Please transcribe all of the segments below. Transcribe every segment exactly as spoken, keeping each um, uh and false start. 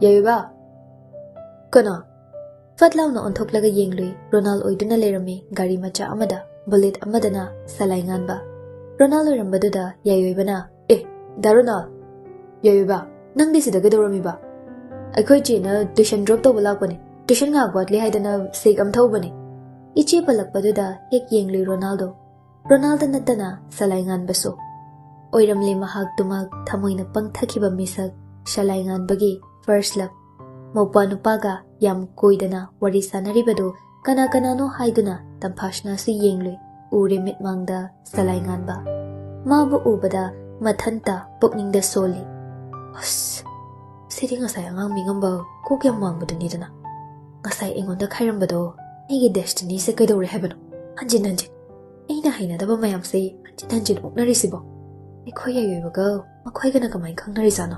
ꯌꯥꯏꯑꯣꯏꯕ, ꯀꯅꯥ? ꯐꯠ ꯂꯥꯎꯅ ꯑꯣꯟꯊꯣꯛꯂꯒ ꯌꯦꯡꯂꯨꯏ꯫ ꯔꯣꯅꯥꯜ ꯑꯣꯏꯗꯨꯅ ꯂꯩꯔꯝꯃꯤ, ꯒꯥꯔꯤ ꯃꯆꯥ ꯑꯃꯗ, ꯕꯨꯂꯦꯠ ꯑꯃꯗꯅ ꯁꯂꯥꯏ ꯉꯥꯟꯕ꯫ ꯔꯣꯅꯥꯜ ꯑꯣꯏꯔꯝꯕꯗꯨꯗ ꯌꯥꯏꯑꯣꯏꯕꯅ, "ꯑꯦ, ꯗꯥ ꯔꯣꯅꯥꯜ, ꯌꯥꯏꯑꯣꯏꯕ, ꯅꯪꯗꯤ ꯁꯤꯗ ꯀꯩꯗꯧꯔꯝꯃꯤꯕ?" "ꯑꯩꯈꯣꯏ ꯆꯦꯅ ꯇ꯭ꯌꯨꯁꯟ ꯗ꯭ꯔꯣꯞ ꯇꯧꯕ ꯂꯥꯛꯄꯅꯦ, ꯇ꯭ꯌꯨꯁꯟ ꯉꯥꯏꯍꯥꯛ ꯋꯥꯠꯂꯤ ꯍꯥꯏꯗꯅ ꯁꯦꯛ ꯑꯃ ꯊꯧꯕꯅꯦ꯫" ꯏꯆꯦ ꯄꯜꯂꯛꯄꯗꯨꯗ ꯍꯦꯛ ꯌꯦꯡꯂꯨꯏ ꯔꯣꯅꯥꯜꯗꯣ꯫ ꯔꯣꯅꯥꯜꯗ ꯅꯠꯇꯅ ꯁꯂꯥꯏ ꯉꯥꯟꯕꯁꯨ꯫ ꯑꯣꯏꯔꯝꯂꯦ ꯃꯍꯥꯛꯇꯨꯃꯛ ꯊꯃꯣꯏꯅ ꯄꯪꯊꯈꯤꯕ ꯃꯤꯁꯛ ꯁꯂꯥꯏ ꯉꯥꯟꯕꯒꯤ ꯐꯥꯔꯁ ꯂꯚ꯫ ꯃꯧꯄ꯭ꯋꯥ ꯅꯨꯄꯥꯒ ꯌꯥꯝ ꯀꯣꯏꯗꯅ ꯋꯥꯔꯤ ꯁꯥꯟꯅꯔꯤꯕꯗꯨ ꯀꯅꯥ ꯀꯅꯥꯅꯣ ꯍꯥꯏꯗꯨꯅ ꯇꯝꯐꯥꯁꯅꯥꯁꯨ ꯌꯦꯡꯂꯨꯏ꯫ ꯎꯔꯦ ꯃꯤꯠꯃꯥꯡꯗ ꯁꯂꯥꯏ ꯉꯥꯟꯕ꯫ ꯃꯥꯕꯨ ꯎꯕꯗ ꯃꯊꯟꯇ ꯄꯨꯛꯅꯤꯡꯗ ꯁꯣꯜꯂꯤ꯫ "ꯑꯁ, ꯁꯤꯗꯤ ꯉꯁꯥꯏ ꯑꯉꯥꯡ ꯃꯤꯉꯝꯕ ꯀꯣꯛ ꯌꯥꯝ ꯋꯥꯡꯕꯗꯨꯅꯤꯗꯅ꯫ ꯉꯁꯥꯏ ꯑꯩꯉꯣꯟꯗ ꯈꯥꯏꯔꯝꯕꯗꯣ ꯑꯩꯒꯤ ꯗꯦꯁꯇꯤꯅꯤꯁꯦ ꯀꯩꯗꯧꯔꯦ ꯍꯥꯏꯕꯅꯣ? ꯍꯟꯖꯤꯟ ꯍꯟꯖꯤꯟ ꯑꯩꯅ ꯍꯩꯅꯗꯕ ꯃꯌꯥꯝꯁꯦ ꯍꯟꯖꯤꯟ ꯍꯟꯖꯤꯟ ꯑꯣꯛꯅꯔꯤꯁꯤꯕꯣ? ꯑꯩꯈꯣꯏ ꯌꯥꯏꯑꯣꯏꯕꯒ ꯃꯈꯣꯏꯒꯅ ꯀꯃꯥꯏꯅ ꯈꯪꯅꯔꯤꯖꯥꯠꯅꯣ?"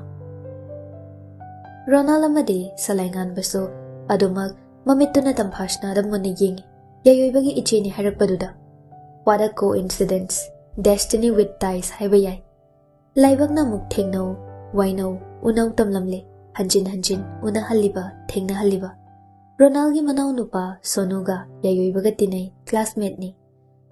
ꯔꯣꯅꯥꯜ ꯑꯃꯗꯤ ꯁꯂꯥꯏ ꯉꯥꯟꯕꯁꯨ ꯑꯗꯨꯃꯛ ꯃꯃꯤꯠꯇꯨꯅ ꯇꯝꯐꯥꯁꯅꯥꯗ ꯃꯨꯟꯅ ꯌꯦꯡꯉꯤ꯫ ꯌꯥꯏꯑꯣꯏꯕꯒꯤ ꯏꯆꯦꯅꯤ ꯍꯥꯏꯔꯛꯄꯗꯨꯗ꯫ What a coincidence! Destiny with ties ꯍꯥꯏꯕ ꯌꯥꯏ꯫ ꯂꯥꯏꯕꯛꯅ ꯑꯃꯨꯛ ꯊꯦꯡꯅꯧ, ꯋꯥꯏꯅꯧ, ꯎꯅꯧ ꯇꯝꯂꯝꯂꯦ꯫ ꯍꯟꯖꯤꯟ ꯍꯟꯖꯤꯟ ꯎꯅꯍꯜꯂꯤꯕ, ꯊꯦꯡꯅꯍꯜꯂꯤꯕ꯫ ꯔꯣꯅꯥꯜꯒꯤ ꯃꯅꯥꯎꯅꯨꯄꯥ ꯁꯣꯅꯨꯒ ꯌꯥꯏꯑꯣꯏꯕꯒ ꯇꯤꯟꯅꯩ, ꯀ꯭ꯂꯥꯁꯃꯦꯠꯅꯤ꯫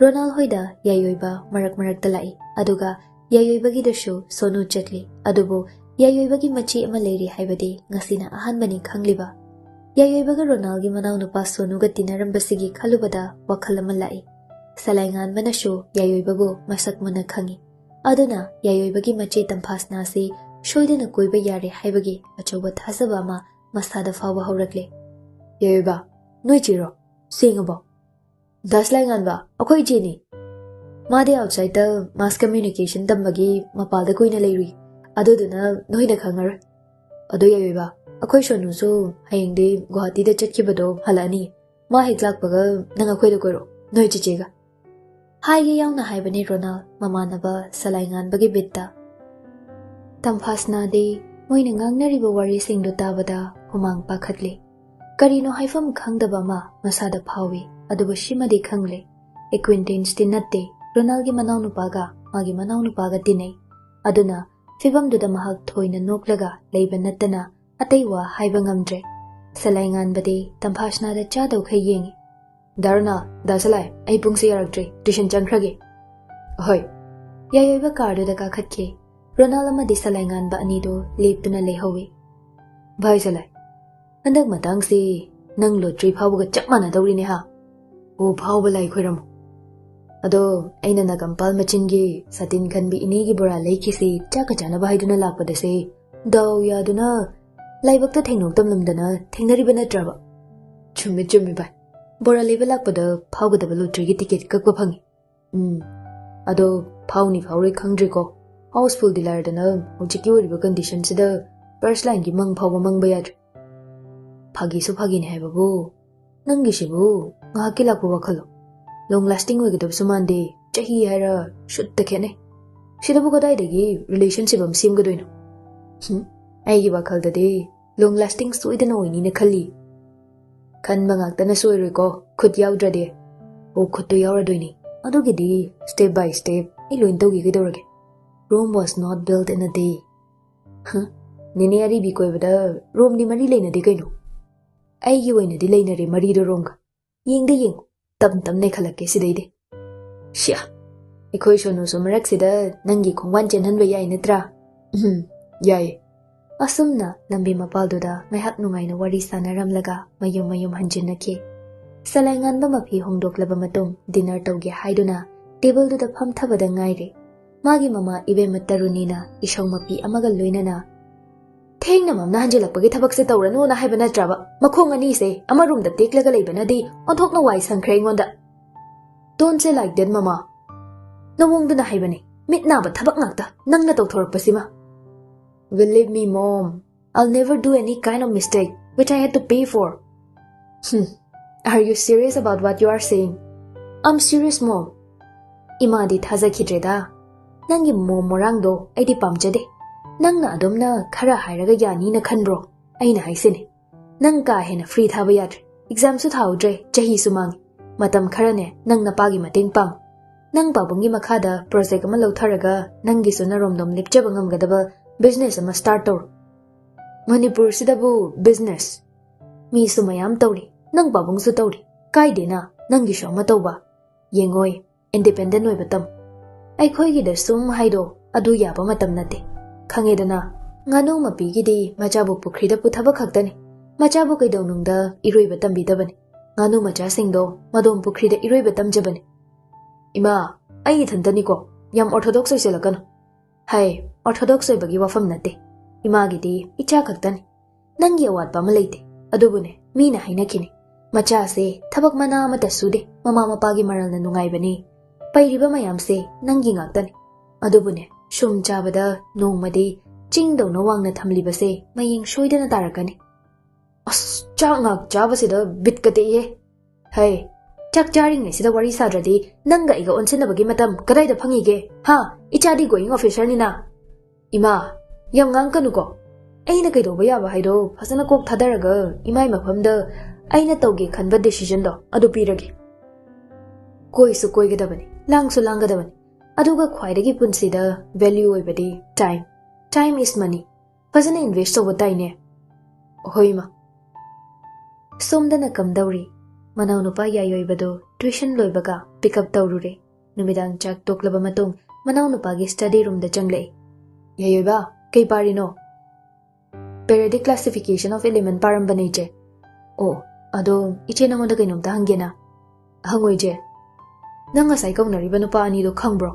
ꯔꯣꯅꯥꯜ ꯍꯣꯏꯗ ꯌꯥꯏꯑꯣꯏꯕ ꯃꯔꯛ ꯃꯔꯛꯇ ꯂꯥꯛꯏ, ꯑꯗꯨꯒ ꯌꯥꯏꯑꯣꯏꯕꯒꯤꯗꯁꯨ ꯁꯣꯅꯨ ꯆꯠꯂꯤ꯫ ꯑꯗꯨꯕꯨ ꯌꯥꯏꯑꯣꯏꯕꯒꯤ ꯃꯆꯦ ꯑꯃ ꯂꯩꯔꯤ ꯍꯥꯏꯕꯗꯤ ꯉꯁꯤꯅ ꯑꯍꯥꯟꯕꯅꯤ ꯈꯪꯂꯤꯕ꯫ ꯌꯥꯏꯑꯣꯏꯕꯒ ꯔꯣꯅꯥꯜꯒꯤ ꯃꯅꯥꯎꯅꯨꯄꯥ ꯁꯣꯅꯨꯒ ꯇꯤꯟꯅꯔꯝꯕꯁꯤꯒꯤ ꯈꯜꯂꯨꯕꯗ ꯋꯥꯈꯜ ꯑꯃ ꯂꯥꯛꯏ꯫ ꯁꯂꯥꯏꯉꯥꯟꯕꯅꯁꯨ ꯌꯥꯏꯑꯣꯏꯕꯕꯨ ꯃꯁꯛ ꯃꯨꯟꯅ ꯈꯪꯏ꯫ ꯑꯗꯨꯅ ꯌꯥꯏꯑꯣꯏꯕꯒꯤ ꯃꯆꯦ ꯇꯝꯐꯥꯁꯅꯥꯁꯤ ꯁꯣꯏꯗꯅ ꯀꯣꯏꯕ ꯌꯥꯔꯦ ꯍꯥꯏꯕꯒꯤ ꯑꯆꯧꯕ ꯊꯥꯖꯕ ꯑꯃ ꯃꯁꯥꯗ ꯐꯥꯎꯕ ꯍꯧꯔꯛꯂꯦ꯫ "ꯌꯥꯏꯑꯣꯏꯕ, ꯅꯣꯏ ꯆꯦꯔꯣ? ꯁꯦꯡꯉꯕꯣ?" "ꯗꯥ ꯁꯂꯥꯏꯉꯥꯟꯕ, ꯑꯩꯈꯣꯏ ꯏꯆꯦꯅꯤ꯫ ꯃꯥꯗꯤ ꯑꯥꯎꯠꯁꯥꯏꯗꯇ ꯃꯥꯁ ꯀꯝꯃ꯭ꯌꯨꯅꯤꯀꯦꯁꯟ ꯇꯝꯕꯒꯤ ꯃꯄꯥꯜꯗ ꯀꯨꯏꯅ ꯂꯩꯔꯨꯏ꯫ ꯑꯗꯨꯗꯨꯅ ꯅꯣꯏꯅ ꯈꯪꯉꯔꯣꯏ꯫ ꯑꯗꯣ ꯌꯥꯏꯑꯣꯏꯕ, ꯑꯩꯈꯣꯏ ꯁꯣꯅꯨꯁꯨ ꯍꯌꯦꯡꯗꯤ ꯒꯨꯋꯥꯍꯥꯇꯤꯗ ꯆꯠꯈꯤꯕꯗꯣ ꯍꯜꯂꯛꯑꯅꯤ꯫ ꯃꯥ ꯍꯦꯛ ꯂꯥꯛꯄꯒ ꯅꯪ ꯑꯩꯈꯣꯏꯗ ꯀꯣꯏꯔꯛꯑꯣ, ꯅꯣꯏ ꯆꯦꯆꯦꯒ꯫" ꯍꯥꯏꯒꯦ ꯌꯥꯎꯅ ꯍꯥꯏꯕꯅꯤ ꯔꯣꯅꯥꯜ ꯃꯃꯥꯟꯅꯕ ꯁꯂꯥꯏꯉꯥꯟꯕꯒꯤ ꯕꯤꯠꯇ꯫ ꯇꯝꯐꯥꯁꯅꯥꯗꯤ ꯃꯣꯏꯅ ꯉꯥꯡꯅꯔꯤꯕ ꯋꯥꯔꯤꯁꯤꯡꯗꯨ ꯇꯥꯕꯗ ꯍꯨꯃꯥꯡ ꯄꯥꯈꯠꯂꯤ꯫ ꯀꯔꯤꯅꯣ ꯍꯥꯏꯐꯝ ꯈꯪꯗꯕ ꯑꯃ ꯃꯁꯥꯗ ꯐꯥꯎꯏ, ꯑꯗꯨꯕꯨ ꯁꯤꯃꯗꯤ ꯈꯪꯂꯦ, ꯑꯦꯀ꯭ꯋꯤꯟꯇꯦꯟꯁꯇꯤ ꯅꯠꯇꯦ, ꯔꯣꯅꯥꯜꯒꯤ ꯃꯅꯥꯎꯅꯨꯄꯥꯒ ꯃꯥꯒꯤ ꯃꯅꯥꯎꯅꯨꯄꯥꯒ ꯇꯤꯟꯅꯩ꯫ ꯑꯗꯨꯅ ꯐꯤꯚꯝꯗꯨꯗ ꯃꯍꯥꯛ ꯊꯣꯏꯅ ꯅꯣꯛꯂꯒ ꯂꯩꯕ ꯅꯠꯇꯅ ꯑꯇꯩ ꯋꯥ ꯍꯥꯏꯕ ꯉꯝꯗ꯭ꯔꯦ꯫ ꯁꯂꯥꯏ ꯉꯥꯟꯕꯗꯤ ꯇꯝꯐꯥꯁꯅꯥꯗ ꯆꯥꯗꯧꯈꯩ ꯌꯦꯡꯉꯤ꯫ "ꯗꯥ ꯔꯣꯅꯥ, ꯗꯥ ꯁꯂꯥꯏ, ꯑꯩ ꯄꯨꯡꯁꯦ ꯌꯥꯔꯛꯇ꯭ꯔꯦ, ꯇꯨꯏꯁꯟ ꯆꯪꯈ꯭ꯔꯒꯦ꯫" "ꯑꯍꯣꯏ꯫" ꯌꯥꯏꯑꯣꯏꯕ ꯀꯥꯔꯗꯨꯗ ꯀꯥꯈꯠꯈꯤ꯫ ꯔꯣꯅꯥꯜ ꯑꯃꯗꯤ ꯁꯂꯥꯏ ꯉꯥꯟꯕ ꯑꯅꯤꯗꯨ ꯂꯦꯞꯇꯨꯅ ꯂꯩꯍꯧꯏ꯫ "ꯚꯥꯏ ꯁꯂꯥꯏ, ꯍꯟꯗꯛ ꯃꯇꯥꯡꯁꯤ ꯅꯪ ꯂꯣꯇ꯭ꯔꯤ ꯐꯥꯎꯕꯒ ꯆꯞ ꯃꯥꯟꯅꯗꯧꯔꯤꯅꯦ ꯍꯥ? ꯑꯣ, ꯐꯥꯎꯕ ꯂꯥꯏ ꯈꯣꯏꯔꯝꯃꯣ꯫ ꯑꯗꯣ ꯑꯩꯅ ꯅꯥꯒꯝꯄꯥꯜ ꯃꯆꯤꯟꯒꯤ ꯁꯥꯇꯤꯟ ꯈꯟꯕꯤ ꯏꯅꯦꯒꯤ ꯕꯣꯔꯥ ꯂꯩꯈꯤꯁꯤ ꯆꯥꯛꯀ ꯆꯥꯅꯕ ꯍꯥꯏꯗꯨꯅ ꯂꯥꯛꯄꯗꯁꯦ, ꯗꯥꯎ ꯌꯥꯗꯨꯅ ꯂꯥꯏꯕꯛꯇ ꯊꯦꯡꯅꯧ ꯇꯝꯂꯝꯗꯅ ꯊꯦꯡꯅꯔꯤꯕ ꯅꯠꯇ꯭ꯔꯕ?" "ꯆꯨꯝꯃꯤ, ꯆꯨꯝꯃꯤ ꯚꯥꯏ꯫ ꯕꯣꯔꯥ ꯂꯩꯕ ꯂꯥꯛꯄꯗ ꯐꯥꯎꯒꯗꯕ ꯂꯣꯇ꯭ꯔꯤꯒꯤ ꯇꯤꯀꯦꯠ ꯀꯛꯄ ꯐꯪꯉꯤ꯫" "ꯎꯝ, ꯑꯗꯣ ꯐꯥꯎꯅꯤ ꯐꯥꯎꯔꯣꯏ ꯈꯪꯗ꯭ꯔꯤꯀꯣ꯫ ꯍꯥꯎꯁꯐꯨꯜ ꯗꯤꯂꯔꯗꯅ ꯍꯧꯖꯤꯛꯀꯤ ꯑꯣꯏꯔꯤꯕ ꯀꯟꯗꯤꯁꯟꯁꯤꯗ ꯐꯥꯔꯁ ꯂꯥꯏꯟꯒꯤ ꯃꯪ ꯐꯥꯎꯕ ꯃꯪꯕ ꯌꯥꯗ꯭ꯔꯦ꯫" "ꯐꯥꯒꯤꯁꯨ ꯐꯥꯒꯤꯅꯤ ꯍꯥꯏꯕꯕꯨ, ꯅꯪꯒꯤꯁꯤꯕꯨ ꯉꯥꯏꯍꯥꯛꯀꯤ ꯂꯥꯛꯄ ꯋꯥꯈꯜꯂꯣ? ꯂꯣꯡ ꯂꯥꯁꯇꯤꯡ ꯑꯣꯏꯒꯗꯕꯁꯨ ꯃꯥꯟꯗꯦ, ꯆꯍꯤ ꯍꯥꯏꯔ ꯁꯨꯠꯇ ꯈꯦꯠꯅꯩ꯫ ꯁꯤꯗꯕꯨ ꯀꯗꯥꯏꯗꯒꯤ ꯔꯤꯂꯦꯁꯟꯁꯤꯞ ꯑꯃ ꯁꯦꯝꯒꯗꯣꯏꯅꯣ? ꯍꯨꯝ, ꯑꯩꯒꯤ ꯋꯥꯈꯜꯗꯗꯤ ꯂꯣꯡ ꯂꯥꯁꯇꯤꯡ ꯁꯣꯏꯗꯅ ꯑꯣꯏꯅꯤꯅ ꯈꯜꯂꯤ꯫" "ꯈꯟꯕ ꯉꯥꯛꯇꯅ ꯁꯣꯏꯔꯣꯏꯀꯣ, ꯈꯨꯠ ꯌꯥꯎꯗ꯭ꯔꯗꯤ꯫" "ꯑꯣ, ꯈꯨꯠꯇꯨ ꯌꯥꯎꯔꯗꯣꯏꯅꯤ꯫ ꯑꯗꯨꯒꯤꯗꯤ ꯁ꯭ꯇꯦꯞ ꯕꯥꯏ ꯁ꯭ꯇꯦꯞ ꯑꯩ ꯂꯣꯏꯅ ꯇꯧꯒꯦ, ꯀꯩꯗꯧꯔꯒꯦ? Rome was not built in a day." "ꯍ? ꯅꯦꯅꯦ ꯑꯔꯤꯕꯤ ꯀꯣꯏꯕꯗ ꯔꯣꯝꯗꯤ ꯃꯔꯤ ꯂꯩꯅꯗꯦ ꯀꯩꯅꯣ?" "ꯑꯩꯒꯤ ꯑꯣꯏꯅꯗꯤ ꯂꯩꯅꯔꯦ ꯃꯔꯤꯗꯣ ꯔꯣꯝꯒ꯫ ꯌꯦꯡꯗ ꯌꯦꯡꯉꯨ, ꯇꯞ ꯇꯞ ꯅꯩꯈꯠꯂꯛꯀꯦ ꯁꯤꯗꯩꯗꯤ꯫" "ꯁꯤꯌꯥ, ꯑꯩꯈꯣꯏ ꯁꯣꯅꯨꯁꯨ ꯃꯔꯛꯁꯤꯗ ꯅꯪꯒꯤ ꯈꯣꯡꯕꯥꯟ ꯆꯦꯟꯍꯟꯕ ꯌꯥꯏ ꯅꯠꯇ꯭ꯔꯥ?" "ꯎꯝ, ꯌꯥꯏ꯫" ꯑꯁꯨꯝꯅ ꯂꯝꯕꯤ ꯃꯄꯥꯜꯗꯨꯗ ꯉꯥꯏꯍꯥꯛ ꯅꯨꯡꯉꯥꯏꯅ ꯋꯥꯔꯤ ꯁꯥꯟꯅꯔꯝꯂꯒ ꯃꯌꯨꯝ ꯃꯌꯨꯝ ꯍꯟꯖꯤꯟꯅꯈꯤ꯫ ꯁꯂꯥꯏꯉꯥꯟꯕ ꯃꯐꯤ ꯍꯣꯡꯗꯣꯛꯂꯕ ꯃꯇꯨꯡ ꯗꯤꯅꯔ ꯇꯧꯒꯦ ꯍꯥꯏꯗꯨꯅ ꯇꯦꯕꯜꯗꯨꯗ ꯐꯝꯊꯕꯗ ꯉꯥꯏꯔꯤ꯫ ꯃꯥꯒꯤ ꯃꯃꯥ ꯏꯕꯦꯝꯃ ꯇꯔꯨꯅꯤꯅ ꯏꯁꯧ ꯃꯄꯤ ꯑꯃꯒ ꯂꯣꯏꯅꯅ, "ꯊꯦꯡꯅ ꯃꯝꯅ ꯍꯟꯖꯤꯜꯂꯛꯄꯒꯤ ꯊꯕꯛꯁꯦ ꯇꯧꯔꯅꯨꯅ ꯍꯥꯏꯕ ꯅꯠꯇ꯭ꯔꯕ? ꯃꯈꯣꯡ ꯑꯅꯤꯁꯦ ꯑꯃꯔꯣꯝꯗ ꯇꯦꯛꯂꯒ ꯂꯩꯕꯅꯗꯤ ꯑꯣꯟꯊꯣꯛꯅ ꯋꯥꯏ ꯁꯪꯈ꯭ꯔꯦ ꯑꯩꯉꯣꯟꯗ꯫" "Don't say like that, ꯃꯃꯥ꯫ ꯅꯋꯣꯡꯗꯨꯅ ꯍꯥꯏꯕꯅꯦ, ꯃꯤꯠ ꯅꯥꯕ ꯊꯕꯛ ꯉꯥꯛꯇ ꯅꯪꯅ ꯇꯧꯊꯣꯔꯛꯄꯁꯤꯃ꯫" "Believe me, mom, I'll never do any kind of mistake which I had to pay for." "Hmm, are you serious about what you are saying?" "I'm serious, mom." "ꯏꯃꯥꯗꯤ ꯊꯥꯖꯈꯤꯗ꯭ꯔꯦꯗ꯫ ꯅꯪꯒꯤ mom ꯃꯣꯔꯥꯡꯗꯣ ꯑꯩꯗꯤ ꯄꯥꯝꯖꯗꯦ꯫ ꯅꯪꯅ ꯑꯗꯨꯝꯅ ꯈꯔ ꯍꯥꯏꯔꯒ ꯌꯥꯅꯤꯅ ꯈꯟꯕ꯭ꯔꯣ? ꯑꯩꯅ ꯍꯥꯏꯁꯤꯅꯤ, ꯅꯪ ꯀꯥ ꯍꯦꯟꯅ ꯐ꯭ꯔꯤ ꯊꯥꯕ ꯌꯥꯗ꯭ꯔꯦ꯫ ꯑꯦꯛꯖꯥꯝꯁꯨ ꯊꯥꯍꯧꯗ꯭ꯔꯦ, ꯆꯍꯤꯁꯨ ꯃꯥꯡꯉꯤ꯫ ꯃꯇꯝ ꯈꯔꯅꯦ ꯅꯪ ꯅꯄꯥꯒꯤ ꯃꯇꯦꯡ ꯄꯥꯡꯉꯨ꯫ ꯅꯪ ꯄꯥꯕꯨꯡꯒꯤ ꯃꯈꯥꯗ ꯄ꯭ꯔꯣꯖꯦꯛ ꯑꯃ ꯂꯧꯊꯔꯒ ꯅꯪꯒꯤꯁꯨ ꯅꯔꯣꯝꯗꯣꯝ ꯂꯦꯞꯆꯕ ꯉꯝꯒꯗꯕ ꯕꯤꯖꯤꯅꯦꯁ ꯑꯃ ꯁ꯭ꯇꯥꯔꯠ ꯇꯧꯔꯣ꯫" ꯃꯅꯤꯄꯨꯔꯁꯤꯗꯕꯨ ꯕꯤꯖꯤꯅꯦꯁ ꯃꯤꯁꯨ ꯃꯌꯥꯝ ꯇꯧꯔꯤ, ꯅꯪ ꯄꯥꯕꯨꯡꯁꯨ ꯇꯧꯔꯤ, ꯀꯥꯏꯗꯦꯅ ꯅꯪꯒꯤꯁꯨ ꯑꯃ ꯇꯧꯕ꯫ ꯌꯦꯡꯉꯣꯏ, ꯏꯟꯗꯤꯄꯦꯟꯗꯦꯟ ꯑꯣꯏꯕ ꯇꯝ꯫ ꯑꯩꯈꯣꯏꯒꯤꯗ ꯁꯨꯝ ꯍꯥꯏꯗꯣ ꯑꯗꯨ ꯌꯥꯕ ꯃꯇꯝ ꯅꯠꯇꯦ, ꯈꯪꯉꯦꯗꯅ꯫ ꯉꯥꯅꯨ ꯃꯄꯤꯒꯤꯗꯤ ꯃꯆꯥꯕꯨ ꯄꯨꯈ꯭ꯔꯤꯗ ꯄꯨꯊꯕ ꯈꯛꯇꯅꯤ꯫ ꯃꯆꯥꯕꯨ ꯀꯩꯗꯧꯅꯨꯡꯗ ꯏꯔꯣꯏꯕ ꯇꯝꯕꯤꯗꯕꯅꯤ꯫ ꯉꯥꯅꯨ ꯃꯆꯥꯁꯤꯡꯗꯣ ꯃꯗꯣꯝ ꯄꯨꯈ꯭ꯔꯤꯗ ꯏꯔꯣꯏꯕ ꯇꯝꯖꯕꯅꯤ꯫ ꯏꯃꯥ, ꯑꯩ ꯏꯊꯟꯇꯅꯤꯀꯣ, ꯌꯥꯝ ꯑꯣꯔꯊꯣꯗꯣꯛꯁ ꯑꯣꯏꯁꯤꯜꯂꯛꯀꯅꯨ꯫ ꯍꯥꯏ, ꯑꯣꯔꯊꯣꯗꯣꯛꯁ ꯑꯣꯏꯕꯒꯤ ꯋꯥꯐꯝ ꯅꯠꯇꯦ꯫ ꯏꯃꯥꯒꯤꯗꯤ ꯏꯆꯥ ꯈꯛꯇꯅꯤ꯫ ꯅꯪꯒꯤ ꯑꯋꯥꯠꯄ ꯑꯃ ꯂꯩꯇꯦ꯫ ꯑꯗꯨꯕꯨꯅꯦ, ꯃꯤꯅ ꯍꯥꯏꯅꯈꯤꯅꯤ, "ꯃꯆꯥꯁꯦ ꯊꯕꯛ ꯃꯅꯥ ꯑꯃꯠꯇ ꯁꯨꯗꯦ, ꯃꯃꯥ ꯃꯄꯥꯒꯤ ꯃꯔꯜꯅ ꯅꯨꯡꯉꯥꯏꯕꯅꯤ꯫ ꯄꯩꯔꯤꯕ ꯃꯌꯥꯝꯁꯦ ꯅꯪꯒꯤ ꯉꯥꯛꯇꯅꯤ"꯫ ꯑꯗꯨꯕꯨꯅꯦ, ꯁꯨꯝ ꯆꯥꯕꯗ ꯅꯣꯡꯃꯗꯤ ꯆꯤꯡꯗꯧꯅ ꯋꯥꯡꯅ ꯊꯝꯂꯤꯕꯁꯦ ꯃꯌꯦꯡ ꯁꯣꯏꯗꯅ ꯇꯥꯔꯛꯀꯅꯤ꯫ ꯑꯁ, ꯆꯥꯛ ꯉꯥꯛ ꯆꯥꯕꯁꯤꯗ ꯕꯤꯠꯀ ꯇꯦꯛꯏꯍꯦ꯫ ꯍꯩ, ꯆꯥꯛ ꯆꯥꯔꯤꯉꯩꯁꯤꯗ ꯋꯥꯔꯤ ꯁꯥꯗ꯭ꯔꯗꯤ ꯅꯪꯒ ꯑꯩꯒ ꯑꯣꯟꯁꯤꯟꯅꯕꯒꯤ ꯃꯇꯝ ꯀꯗꯥꯏꯗ ꯐꯪꯉꯤꯒꯦ? ꯍꯥ? ꯏꯆꯥꯗꯤ going officerꯅꯤꯅ꯫ ꯏꯃꯥ, ꯌꯥꯝ ꯉꯥꯡꯀꯅꯨꯀꯣ꯫ ꯑꯩꯅ ꯀꯩꯗꯧꯕ ꯌꯥꯕ ꯍꯥꯏꯗꯣ ꯐꯖꯅ ꯀꯣꯛ ꯊꯥꯗꯔꯒ ꯏꯃꯥꯏ ꯃꯐꯝꯗ ꯑꯩꯅ ꯇꯧꯒꯦ ꯈꯟꯕ decisionꯗꯣ ꯑꯗꯨ ꯄꯤꯔꯒꯦ꯫ ꯀꯣꯏꯁꯨ ꯀꯣꯏꯒꯗꯕꯅꯤ, ꯂꯥꯡꯁꯨ ꯂꯥꯡꯒꯗꯕꯅꯤ꯫ ꯑꯗꯨꯒ ꯈ꯭ꯋꯥꯏꯗꯒꯤ ꯄꯨꯟꯁꯤꯗ value ꯑꯣꯏꯕꯗꯤ time꯫ Time is money꯫ ꯐꯖꯅ invest ꯇꯧꯕ ꯇꯥꯏꯅꯦ꯫ ꯍꯣꯏ, ꯏꯃꯥ꯫ ꯁꯣꯝꯗꯅ ꯀꯝꯗꯧꯔꯤ? ꯃꯅꯥꯎꯅꯨꯄꯥ ꯌꯥꯏꯑꯣꯏꯕꯗꯣ tuition ꯂꯣꯏꯕꯒ pick up ꯇꯧꯔꯨꯔꯦ꯫ ꯅꯨꯃꯤꯗꯥꯡ ꯆꯥꯛ ꯇꯣꯛꯂꯕ ꯃꯇꯨꯡ ꯃꯅꯥꯎꯅꯨꯄꯥꯒꯤ study roomꯗ ꯆꯪꯂꯛꯏ꯫ "ꯌꯥꯏꯑꯣꯏꯕ, ꯀꯩ ꯄꯥꯔꯤꯅꯣ?" "Periodic classification of element ꯄꯥꯔꯝꯕꯅꯦ, ꯏꯆꯦ꯫" "ꯑꯣ, ꯑꯗꯣ ꯏꯆꯦ ꯅꯉꯣꯟꯗ ꯀꯩꯅꯣꯝꯇ ꯍꯪꯒꯦꯅ?" "ꯍꯪꯉꯣ, ꯏꯆꯦ꯫" "ꯅꯪ ꯉꯁꯥꯏ ꯀꯧꯅꯔꯤꯕ ꯅꯨꯄꯥ ꯑꯅꯤꯗꯣ ꯈꯪꯕ꯭ꯔꯣ?"